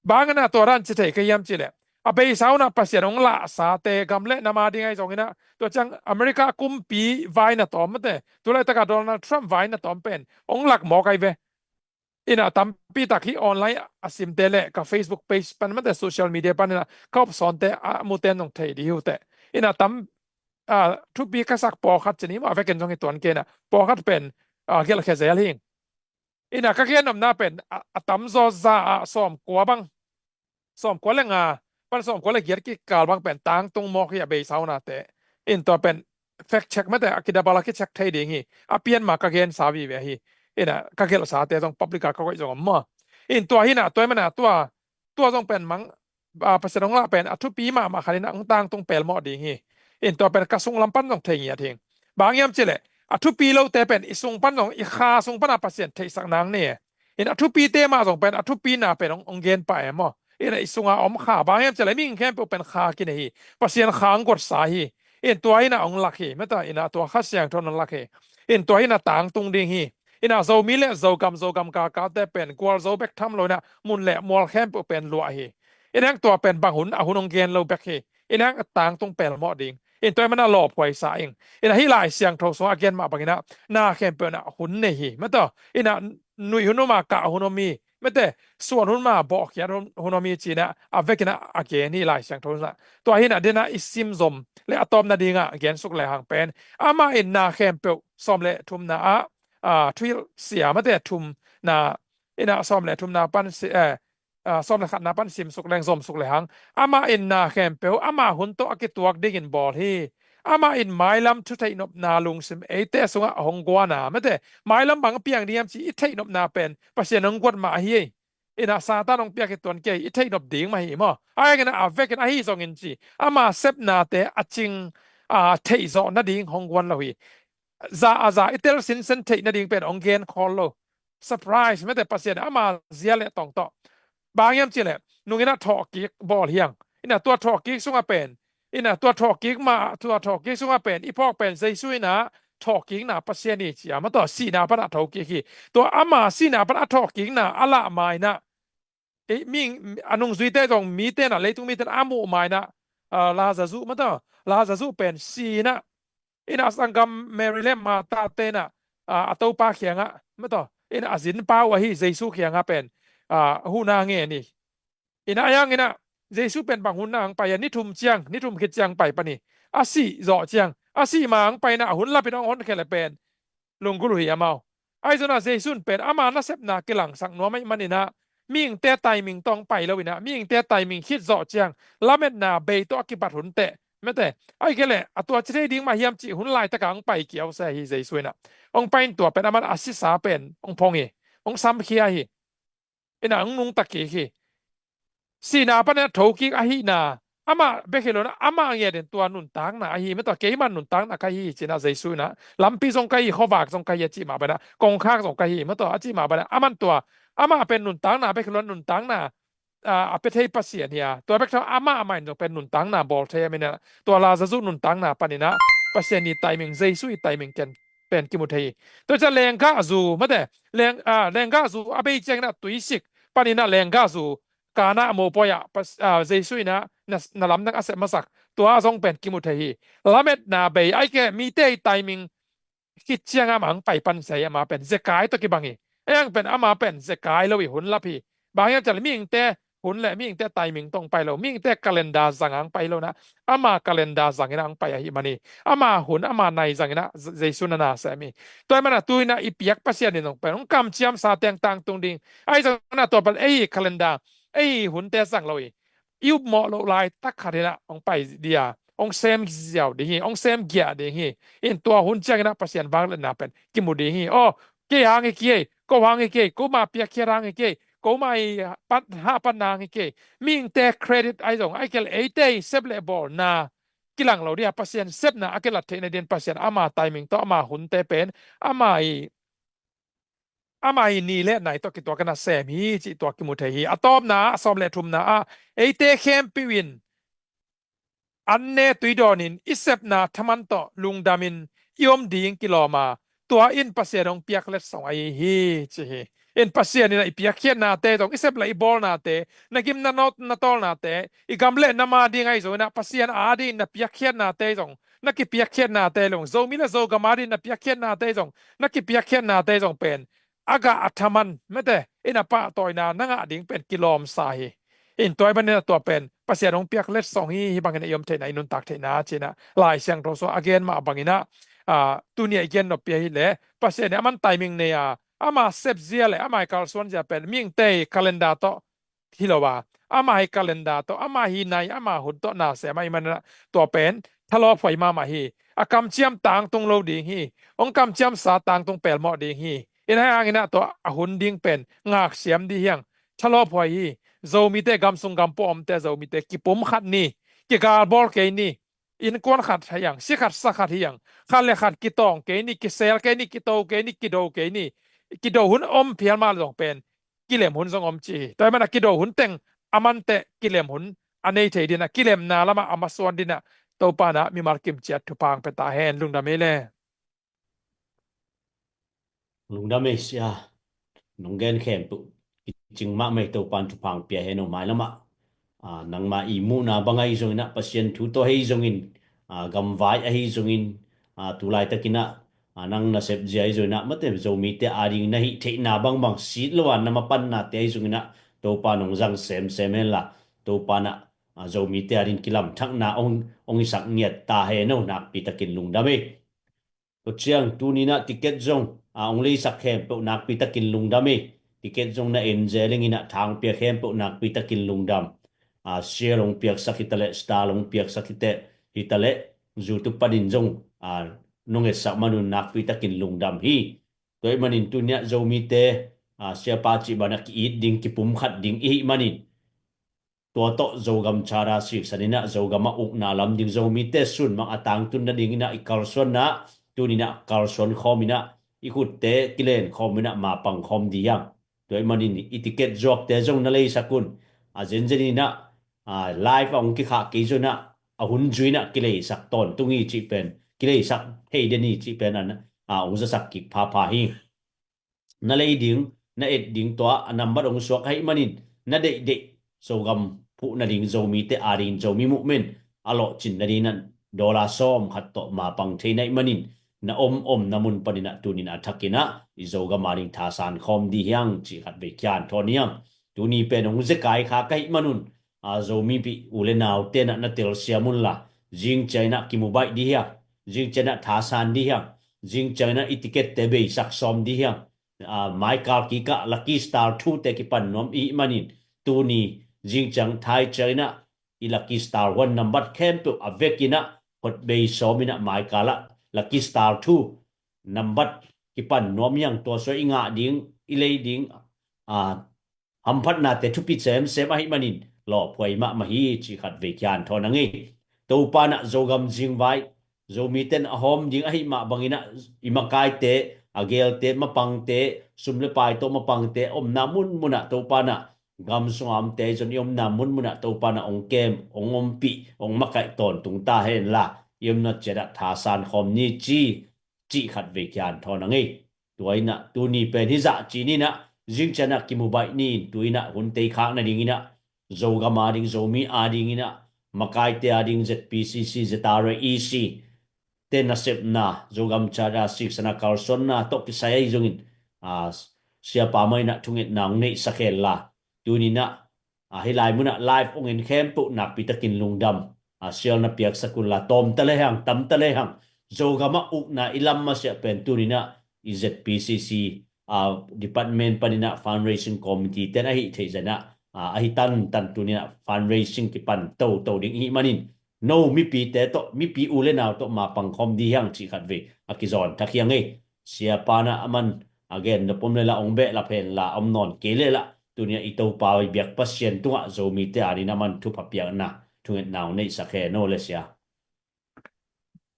Bang hangin ah tua dan ci thei ka hiam cih leh a beisa hun ah Pasian hong lahsate gam le nam a ding ahi zongin ah tua ciang America kumpi vai na tawm mate, tu laitak a Donald Trump vai na tawm pen hong lak mawk ai ve. Ina tampi tak hi online a simte le ka Facebook page pan mate social media pan ina ka upsawnte a mute in zong thei dih hi uh teh. Ina tam, a, thupi ka sak pawlkhat ci ni maw, a vekin zong hi tuan kei in ah pawlkhat pen, a, gelhkhia zel hi ing. Ina ka gen nopna pen a, a tamzaw za ah sawmkua bang, sawmkua le nga pan sawmkua le giat kikal bang pen tangtung mawk hi a beisa hun a teh. In tua pen fact check mate a kidabal a kicheck thei ding hi. A pian ma ka gensa vive hi. Ina ka gelhsate zong public a ka koih zong om maw. In tua hi in ah tua ahih manin ah tua, tua zong pen mang, a, Pasian hong lah pen a thupi mahmah khat in ah hong tangtung pelmawh ding hi. In tua pen ka sunglam pan zong thei ngiat hi ing. Bang hiam cih leh a thupi lote pen i sung pan zong i kha sung pan a Pasian theihsak nang nei e. In a thupite mah zong pen a thupina pen hong, hong gen pah e maw. In ah i sung a om kha, bang hiam cih leh mihing khempeuh pen kha kinei hi. Pasian kha hong guatsa hi. In tua in ah hong lak hi mate, in ah tua Kha Siangtho in hong lak hi. In tua in ah tangtung ding hi. In ah Zomi le Zogam, Zogam galkalte pen gualzo bek tham lo in ah mun le mual khempeuh pen luah hi. In ah tua pen bang hun a hun hong gen lo bek hi. In ah tangtung pelmawh ding. In tua ahih manin ah lawphuai sa ing. In ah hih Lai Siangtho sungah a gen mah bangin ah na khempeuh in ah hun nei hi mate. In ah nuih hun om a kah hun om hi mate, suan hun ma bawhkhiat hun, hun om hi ci in ah a vekin ah a gen hi Lai Siangtho in ah. Tua hi in ah den ah i sim zom le a tawpna ding ah gen suk lehang pen amah in na khempeuh sawm le thumna ah, a, thuhilh sia mate thumna in ah sawm le thumna pan si, eh, a, sawm le khatna pan sim suk leng zom suk lehang amah in na khempeuh ama hun tawh a kituak dingin bawl hi. Amah in mailam thu theihnopna lungsim eite sungah a hong guan a mate, mailam bang piang ding hiam cih i theihnopna pen Pasian hong guat mah ahi. In ah Satan hong piak hi tuan kei, i theihnop ding mah hi maw. Ahi hangin ah a vekin ahi zongin ci ama sepnate a cing, a, theihzawh nading hong guan lo hi. Za a za i tel sinsen theih nading pen hong gen khawl lo. Surprise mate, Pasian ama zia le tong tawh. Bang hiam cih leh nung in ah thawhkik bawl hi ing. In ah tua thawhkik sungah pen, in ah tua thawhkik mah, tua thawhkik sungah pen i phawk pen Jesu in ah thawhkikna Pasian hi ci a mate, sihna pan a thokik hi. Tua ama sihna pan a thawhkikna a lah ma in ah, ei, mi, a nungzuite zong mite in ah, leitung mite in ah a muh ma in ah, a, Lazarus mate, Lazarus pen si in ah, in ah a sanggam Mary le Martha te in ah, a, a Topa kiangah mate, in ah a zinpa uh ahi Jesu kiangah pen, a, huhna ngen hi. In ah ahi hangin ah Jesu pen bang hun ah hong pai a, ni thum ciang, ni thum khit ciang pai pan hi. A sih zawh ciang, a sih ma hong pai in ah a hun lapin hong honkhia leh pen lunggulh uh hi amau. Ahi zongin ah Jesu in pen ama nasepna kilangsak nuam ahih manin ah mihingte timing tawh hong pai lo in ah mihingte timing khit zawh ciang lametna bei tawh a kibat hun teh mate, ahih kei leh a tua ci thei ding mah hiam cih hun laitak ah hong pai kiau se hi Jesu in ah. Hong pai in tua pen aman a sisa pen hong phong hi. Hong samkhia hi. In ah hong nungta kik hi. Sihna pan a thokik ahihna, amah bek hi lo in ah amah ngiat in tua nuntakna ahi mate, keimah nuntakna ka hi hi ci in ah Jesu in ah, lampi zong ka hi, khuavak zong ka hi a cih mah bangin ah, kongkhak zong ka hi mate a cih mah bangin ah, aman tua, amah pen nuntakna bek hi lo in ah nuntakna, a, a pia thei Pasian hi a, tua bek tham lo amah, amah in zong pen nuntakna bawl thei ahih manin ah tua Lazarus nuntakna panin ah Pasian i timing, Jesu i timing ken pen kimu thei hi. Tua ciang lenggahzu mate, leng, ah, lenggahzu a bei ciangin ah tuisik panin ah lenggahzu Kana mopawi ah pas, ah, Jesu in ah na, na lamdang a sep masak, tua zong pen kimu thei hi. Lametna bei, ahih kei leh mite i timing khit ciang amah hong pai pan sia hi, amah pen zekai tawh kibang hi. Ei ang pen amah pen zekai lo hi, hun lap hi. Bang hiam cih leh mihingte hun le mihingte timing tawh hong pai lo, mihingte calendar zang a hong pai lo in ah, ama calendar zangin ah hong pai ahih man hi. Ama hun, ama nai zangin ah Je-, Jesu na na sem hi. Tua ahih manin ah tu-in ah i piak Pasian in zong pen hong kamciamsa teng tangtung ding. Ahi zongin ah tua pen ei calendar, ei hunte zang lo hi. I upmawh loh laitak khat in ah hong pai ding a, hong sem ziau ding hi, hong sem giah ding hi. In tua hun ciangin ah Pasian vangliatna pen kimu ding hi. Aw, kei hang hi kei, ko hang hi kei, ko mah piakkhiat hang hi kei, ko mah i pat, hahpatna hang hi kei. Mihingte credit ahi zong, ahih kei leh eite i sep le bawlna kilang lo ding a, Pasian sepna a kilat theihna dingin Pasian ama timing tawh, ama hunte pen ama i, ama i ni le nai tawh kituak in ah sem hi cih tua kimu thei hi. A tawpna ah, a sawm le thumna ah, eite khempeuh in an ne tui dawnin i sepna thaman tawh lungdamin i om ding kilawm a, tua in Pasian hong piak letsong ahi hi ci hi. In Pasian in ah i piakkhiatnate zong, i sep le i bawlnate, na gim na nawt na tawlnate, i gam le nam ading ahi zongin ah Pasian adingin na piakkhiatnate zong, na kipiakkhiatnate zong, Zomi le Zogam adingin na piakkhiatnate zong, na kipiakkhiatnate zong pen a gah a thaman mate in a pahtawina na ngah ding pen kilawmsa hi. In tua ahih manin ah tua pen Pasian hong piak letsong hi, hih bangin ah i om theihna, i nuntak theihna ci-in ah Lai Siangtho sungah a gen mah bangin ah, ah, tuni a i gen noppi ahih leh Pasian in aman timing nei a, ama sepzia le ama i kalsuanzia pen mihingte i calendar tawh hi lo a, ama hi calendar tawh, ama hi nai, ama hun tawh na sem ahih manin ah tua pen thalawphuai mahmah hi. A kamciam tangtung lo ding hi. Hong kamciamsa tangtung pelmawh ding hi. In ahi hangin ah tua a hun ding pen ngaksiam ding hi hang. Thalawphuai hi. Zomite gamsung gampua omte, Zomite kipumkhat ni, kigalbawl kei ni. Innkuan khat hi hang, si khat sa khat hi hang, khat le khat kitawng kei ni, kisel kei ni, kito kei ni, kido kei ni. Kido hun om phial mah zong pen kilem hun zong om ci hi. Tua ahih manin ah kido hun teng a man teh kilem hun a nei thei dingin ah, kilemna lamah a masuan dingin ah Topa in ah mimal kim ciat thupha hong pia ta hen. Lungdam ei le. Lungdam ei sia. Nong gen khempeuh kicing mahmah hi. Topa in thupha hong pia hen aw. Mailamah, ah, nangma i muhna bang ahi zongin ah, Pasian thu tawh ahi zongin, ah, gamvai ahi zongin, ah, tu laitakin ah, ah, nang na sepzia ahi zongin ah, mate Zomite ading na hih theihna bangbang sit lo a na mapannate ahi zongin ah, Topa in hong zang semsem hen la, Topa in ah, ah, Zomite ading kilamthakna hong, hong hisak ngiat ta hen aw. Nakpi takin lungdam ei. Tua ciang tuni in ah ticket zong, ah, hong leisak khempeuh nakpi takin lungdam ei. Ticket zong na en zel ing in ah, tha hong pia khempeuh nakpi takin lungdam. Ah, share hong piaksak hi ta leh, star hong piaksak hi ta leh, hi ta leh, YouTube panin zong, ah, nong etsak man un nakpi takin lungdam hi. Tua ahih manin tuni in ah Zomite, ah, siapa cih bangin ah ki-it ding, kipumkhat ding i hih manin, tua tawh Zogam Charter siksan in ah, Zogam ah ukna lam ding, Zomite sunmang a tangtun nading in ah i kalsuanna, tuni in ah kalsuan khawm in ah, i khutte kilen khawm in ah mapang khawm ding hi hang. Tua ahih manin i ticket zuakte zong na leisak un. A zenzen in ah, ah, live a hong kikhah kei zong in ah, a hun zui in ah kileisak tawntung hi cih pen, kileisak thei den hi cih pen an, ah, hong zasak kik phapha hi. Na lei ding, na et ding, tua a nambat hong suak ahih manin, na deihdeih Zogam phuh nading, Zomite ading, Zomi movement a lawhcin nading in ah dollar sawm khat tawh mapang thei na hih manin, na om omna mun panin ah tuni in ah a thakin ah i Zogam ading thasan khawm ding hi hang cih khatvei kian thawn hi hang. Tuni pen hong zekai kha ka hih man un, a, Zomipih u le naute in ah na telsiam un la, zing ciang in ah kimu baih ding hi hang, zing ciang in ah thasan ding hi hang, zing ciang in ah i ticket-te beisak sawm ding hi hang. A, Maikal kik ah Lucky Star two-te kipan nuam i hih manin, tuni zing ciang thai ciang in ah i Lucky Star one nambat khempeuh a vek in ah, hot bei sawm in ah Maikal ah Lucky Star two nambat kipan nuam hi hang. Tua sung i ngah ding, i lei ding, a, hamphatnate thupi semsem ahih manin lawphuai mahmah hi cih khatvei kian thawn a ngei. Topa in ah Zogam zingvai, Zomite in a hawm ding ahih mah bangin ah, i makaite, a geelte, mapangte, sum le pai tawh mapangte omna munmun ah Topa in ah, gam sungah omte zong i omna munmun ah Topa in ah hong kem, hong ompih, hong makaih tawntung ta hen la, i omna ciat ah thasan khawm ni ci, cih khat vei kihanthawn a ngei. Tua inah tuni pen hizah ci ninah zingcianah kimu baih ni in tu inah hun tei khak nadinginah Zogam ading, Zomi adinginah makaite ading, Z P C C, Z R A E C te nasepna, Zogam Charter siksana kalsuanna tawh kisai ahi zongin, a, siapa mah inah thungetna hong neihsak henla, tuninah, a, hih lai munah live hong en khempeuh nakpitakin lungdam, a, sialna piaksak unla, tawmta lehang tamta lehang Zogamah ukna i lam masiah pen tuninah i Z P C C, a, department paninah fundraising committee ten ahi theih zanah, a, ahi tantan tuninah fundraising kipan toto ding ihih manin no mipite tawh, mipi u le nau tawh mapang khawm di hiang cih khat vei a kizawn thak hiang ei. Siapa na aman a gen na pom le la ong beh la phen la om nawn kei le la, tunia i Topa i biak Pasian tungah Zomite adin aman thupha piakna thungetna ong neihsak hen aw le sia.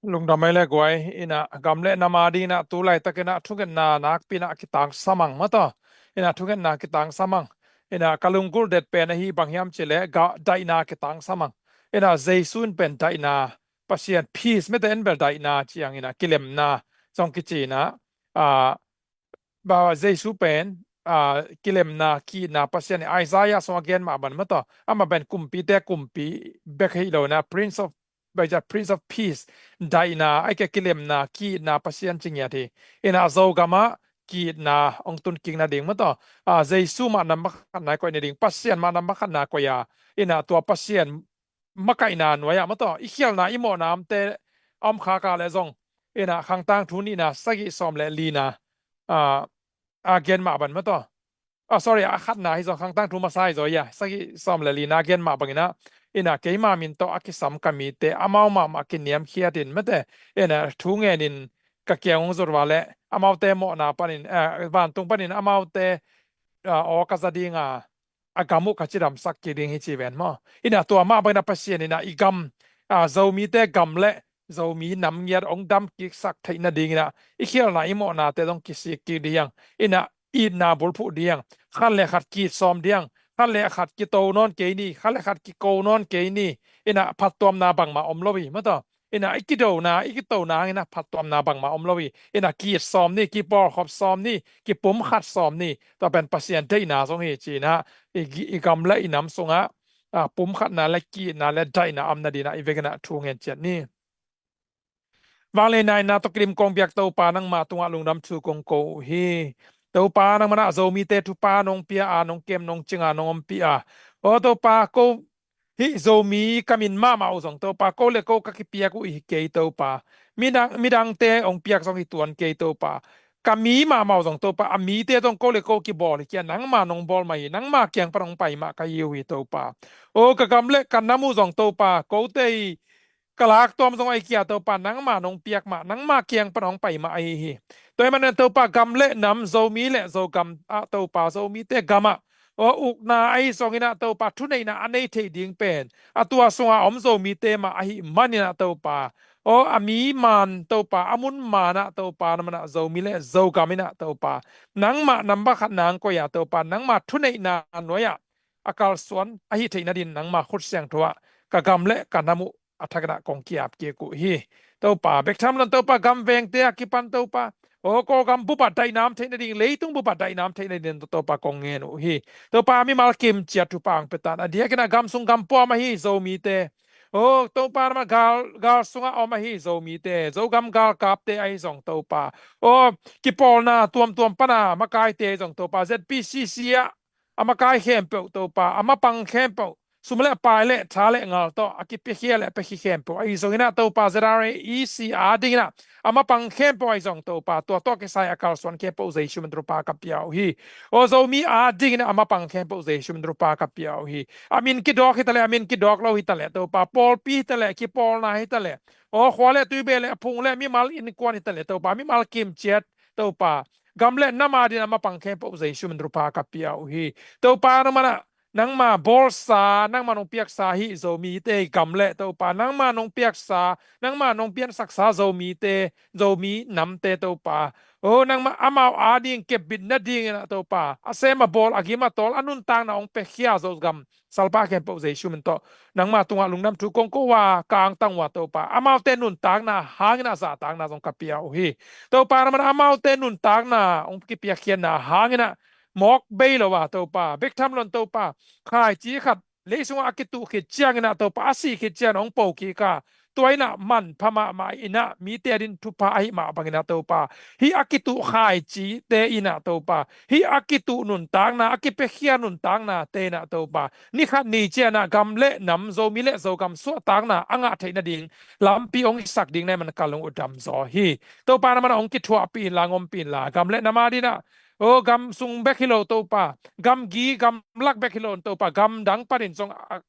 Lungdam ei le guai. Ina gam le nam adinah tu laitakinah thungetna nakpinah kitang samang mataw. Ina thungetna kitang samang. Ina ka lunggulh det pen ahi bang hiam cih leh daihna kitang samang. Ina Jesu in pen daihna, Pasian peace mete en bel daihna ciang ina kilemna zong kici ina, a, ba Jesu pen, a, kilemna, ki-itna Pasian, Isaiah sung a gen mah ban mataw. Amah pen kumpite kumpi bek hi lo ina, Prince of, bai ja Prince of Peace, daihna, ai ke kilemna, ki-itna Pasian ci ngiat hi. Ina Zogamah ki-itna ong tun kik nading mataw. A, Jesu mah namba khatna i koih nading, Pasian mah namba khatna koih a. Ina tua Pasian makaihna nuai-ah mataw i khialhna i mawhna omte a om khak a le zong, ina Khangtang thu nihna sagih sawm le lina, a, a gen mah ban mataw. A, sorry, a khatna hi zong, Khangtang thu masa hi zaw ia, sagih sawm le lina a gen mah banginah, ina keima min tawh a kisam ka mite amau mahmah kiniamkhiatin mate, ina thu ngenin ka kiang hong zut va le amaute mawhna panin, a, vantung panin amaute, a, aw ka za dinga, a gam uh ka cidamsak kik ding hi ci ven maw. Ina tua mah bangina Pasian ina i gam, a, Zomite gam le Zomi nam ngiat ong dam kiksak theih nadinginah i khialhna i mawhnate zong kisik kik ding hiang. Ina itna bulphuh ding hiang. Khat le khat kitsawm ding hiang. Khat le khat kito nawn kei ni, khat le khat kiko nawn kei ni. Ina phattuamna bangmah om lo hi mataw. Ina i kidona, i kitona hangina phattuamna bangmah om lo hi. Ina kitsawm ni, kipawlkhop sawm ni, kipumkhat sawm ni. Tua pen Pasian deihna zong hi ci ina, i, i gam le i nam sungah, a, pumkhatna le ki-itna le daihna a om nadinah i vekinah thu ngen ciat ni. Vanglei naina tawh kilim kong biak Topa nangma tungah lungdam thu kong ko uh hi. Topa nangmanah Zomite thupha nong pia a, nong kem nong cinga nong ompih a, aw Topa ko hih Zomi ka min mahmah uh zong Topa ko le ko ka kipiak uh hi kei Topa. Midang, midangte hong piak zong hi tuan kei Topa. Ka mi mahmah uh zong Topa, a mite zong ko le ko kibawl hi kia, nangma nong bawl mah hi, nangma kiang pan hong pai mah ka hi uh hi Topa. Aw ka gam le ka nam uh zong Topa, kote hi ka laktuam zong ahi kia Topa, nangma nong piak mah, nangma kiang pan hong pai mah ahi hi. Tua hi manin Topa gam le nam, Zomi le Zogam ah Topa, Zomite gamah aw ukna ahi zonginah Topa thuneihna a nei thei ding pen a tua sunga om Zomite mah ahi maninah Topa, aw a mi man Topa, a mun manah Topa, na manah Zomi le Zogam inah Topa nangmah namba khat nang koih a Topa, nangmah thuneihna nuai-ah a kalsuan ahi theih nadin nangma khut siangtho ah ka gam le ka nam uh a thakinah kong ki-ap kik uh hi. Topa bek tham lon Topa gam vengte a kipan Topa, aw Kawlgam bupah daihna om theih nading, leitung bupah daihna om theih nadin Topa kong ngen uh hi. Topa mimal kimciat thupha ang petan, a diakinah gam sung gam puam ahi Zomite, aw Topa nama gal, gal sungah om ahi Zomite, Zogam galkapte ahi zong Topa, aw kipawlna tuamtuam pana makaite ahi zong Topa, Z P C C ah a makai khempeuh Topa, a mapang khempeuh, sum le pai le tha le ngal tawh a kipiakhia le a piakhi khempeuh ahi zonginah Topa, Z R A E C adinginah a mapang khempeuh ahi zong Topa, tua tawh kisai a kalsuan khempeuh Jesu min thupha ka pia uh hi. Aw Zomi adinginah a mapang khempeuh Jesu min thupha ka pia uh hi. A min kidawk hitaleh, a min kidawk lo hitaleh Topa, pawlpi hitaleh, kipawlna hitaleh, aw khua le tuibe le a phung le mimal innkuan hitaleh Topa, mimal kimciat Topa, gam le nam adin a mapang khempeuh Jesu min thupha ka pia uh hi. Topa nangmanah nangma bawlsa, nangma nong piaksa hi Zomite gam le Topa, nangma nong piaksa, nangma nong piansaksa Zomite, Zomi namte Topa, O nangmah amau ading kepbit nadingin ah Topa, a sem a bawl, a gim a tawl, a nuntakna hong piakhia Zogam salpa khempeuh Jesu min tawh nangmah tungah lungdam thu kong ko a, ka angtang uh a Topa, amaute nuntakna hangin ah zahtakna zong ka pia uh hi. Topa, na mana amaute nuntakna hong kipiakkhiatna hangin ah mawk bei lo a Topa, bek tham lo in Topa, khaici khat lei sungah a kituh khit ciangin ah Topa, a sih khit ciangin hong po kik a, tua in ah manpha mahmah in ah mite ading thupha ahi mah bangin ah Topa, hih a kituh khaicite in ah Topa, hih a kituh nuntakna, a kipiakhia nuntaknate in ah Topa, ni khat ni ciangin ah gam le nam, Zomi le Zogam suahtakna a ngah theih nading lampi hong hisak ding na hih man ka lung uh dam zaw hi. Topa, na mana hong kithuahpih inla, hong ompih inla, gam le nam ading ah, o gam sung bek hi lo Topa, gamgi gamlak bek hi lo in Topa, gamdang panin zong a,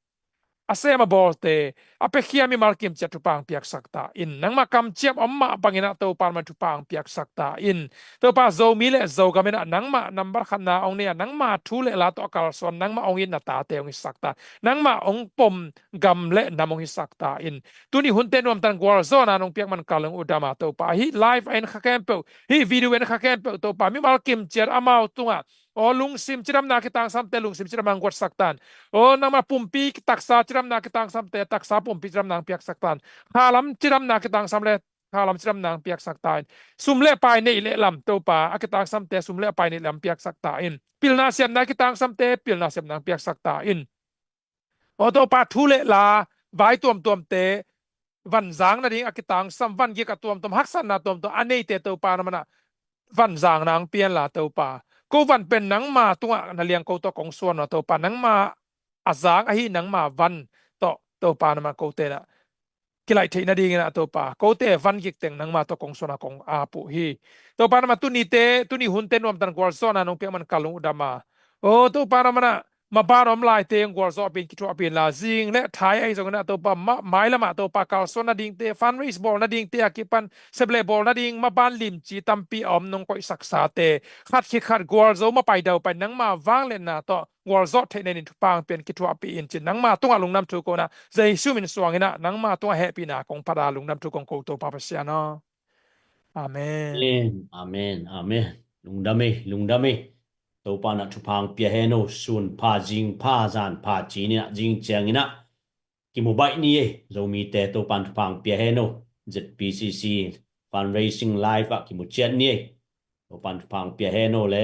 a sem a bawlte, a piakhia mimal kimciat thupha hong piaksak ta in. Nangmah kamciam om mah bangin ah Topa, na mana thupha hong piaksak ta in. Topa, Zomi le Zogam in ah nangmah nambat khatna hong nei a, nangmah thu le la tawh a kalsuan, nangmah hong itna tate hong hisak ta, nangmah hong pom gam le nam hong hisak ta in. Tuni hunte nuamtan gualzawhna nong piak man ka lung uh dam a Topa, hih live a en kha khempeuh, hih video en kha khempeuh Topa, mimal kimciat amau tungah, aw lungsim cidamna kitangsamte lungsim cidamna hong guatsak ta in. Aw nangmah pumpi taksa cidamna kitangsamte taksa pumpi cidamna hong piaksak ta in. Khalam cidamna kitangsam le khalam cidamna hong piaksak ta in. Sum le pai neih le lam Topa, a kitangsamte sum le pai neih le lam piaksak ta in. Pilna siamna kitangsamte pilna siamna hong piaksak ta in. Aw Topa, thu le la vai tuamtuamte vanzang nading a kitangsam, van gik a tuamtuam, haksatna tuamtuam a neite Topa, na mana vanzangna hong pia inla Topa, ko van pen nangma tungah na liang ko tawh kong suan uh a Topa, nangma a zang ahi nangma van tawh Topa, na mana kote in ah kilaih theih nadingin ah Topa, kote van gik teng nangma tawh kong suan a kong ap uh hi. Topa, na mana tunite, tuni hunte nuamtan gualzawhna nong piak man ka lung uh dam a, o Topa, na mana maban om laite hong gualzawhpih in, kithuahpih inla, zing le thai ahi zongin ah Topa, ma, mailam ah Topa, kalsuan nadingte, fundraise bawl nadingte a kipan sep le bawl nading maban limci tampi a om nong koihsaksate khat khit khat gualzo mapai daupai nangma vangliatna tawh gualzawh theih nadingin thupha hong pia in, kithuahpih in ci-in nangma tungah lungdam thu ko in ah, Jesu min suangin ah nangma tungah hehpihna kong phat a, lungdam thu kong ko Topa Pasian aw. Amen. Amen. Amen. Amen. Lungdam ei, lungdam ei. Topa in ah thupha hong pia hen aw. Sun pha, zing pha, zan pha ci-in ah, zing ciangin ah kimu baih ni ei. Zomite Topa in thupha hong pia hen aw. Z P C C fundraising live ah kimu ciat ni ei. Topa in thupha hong pia hen aw le.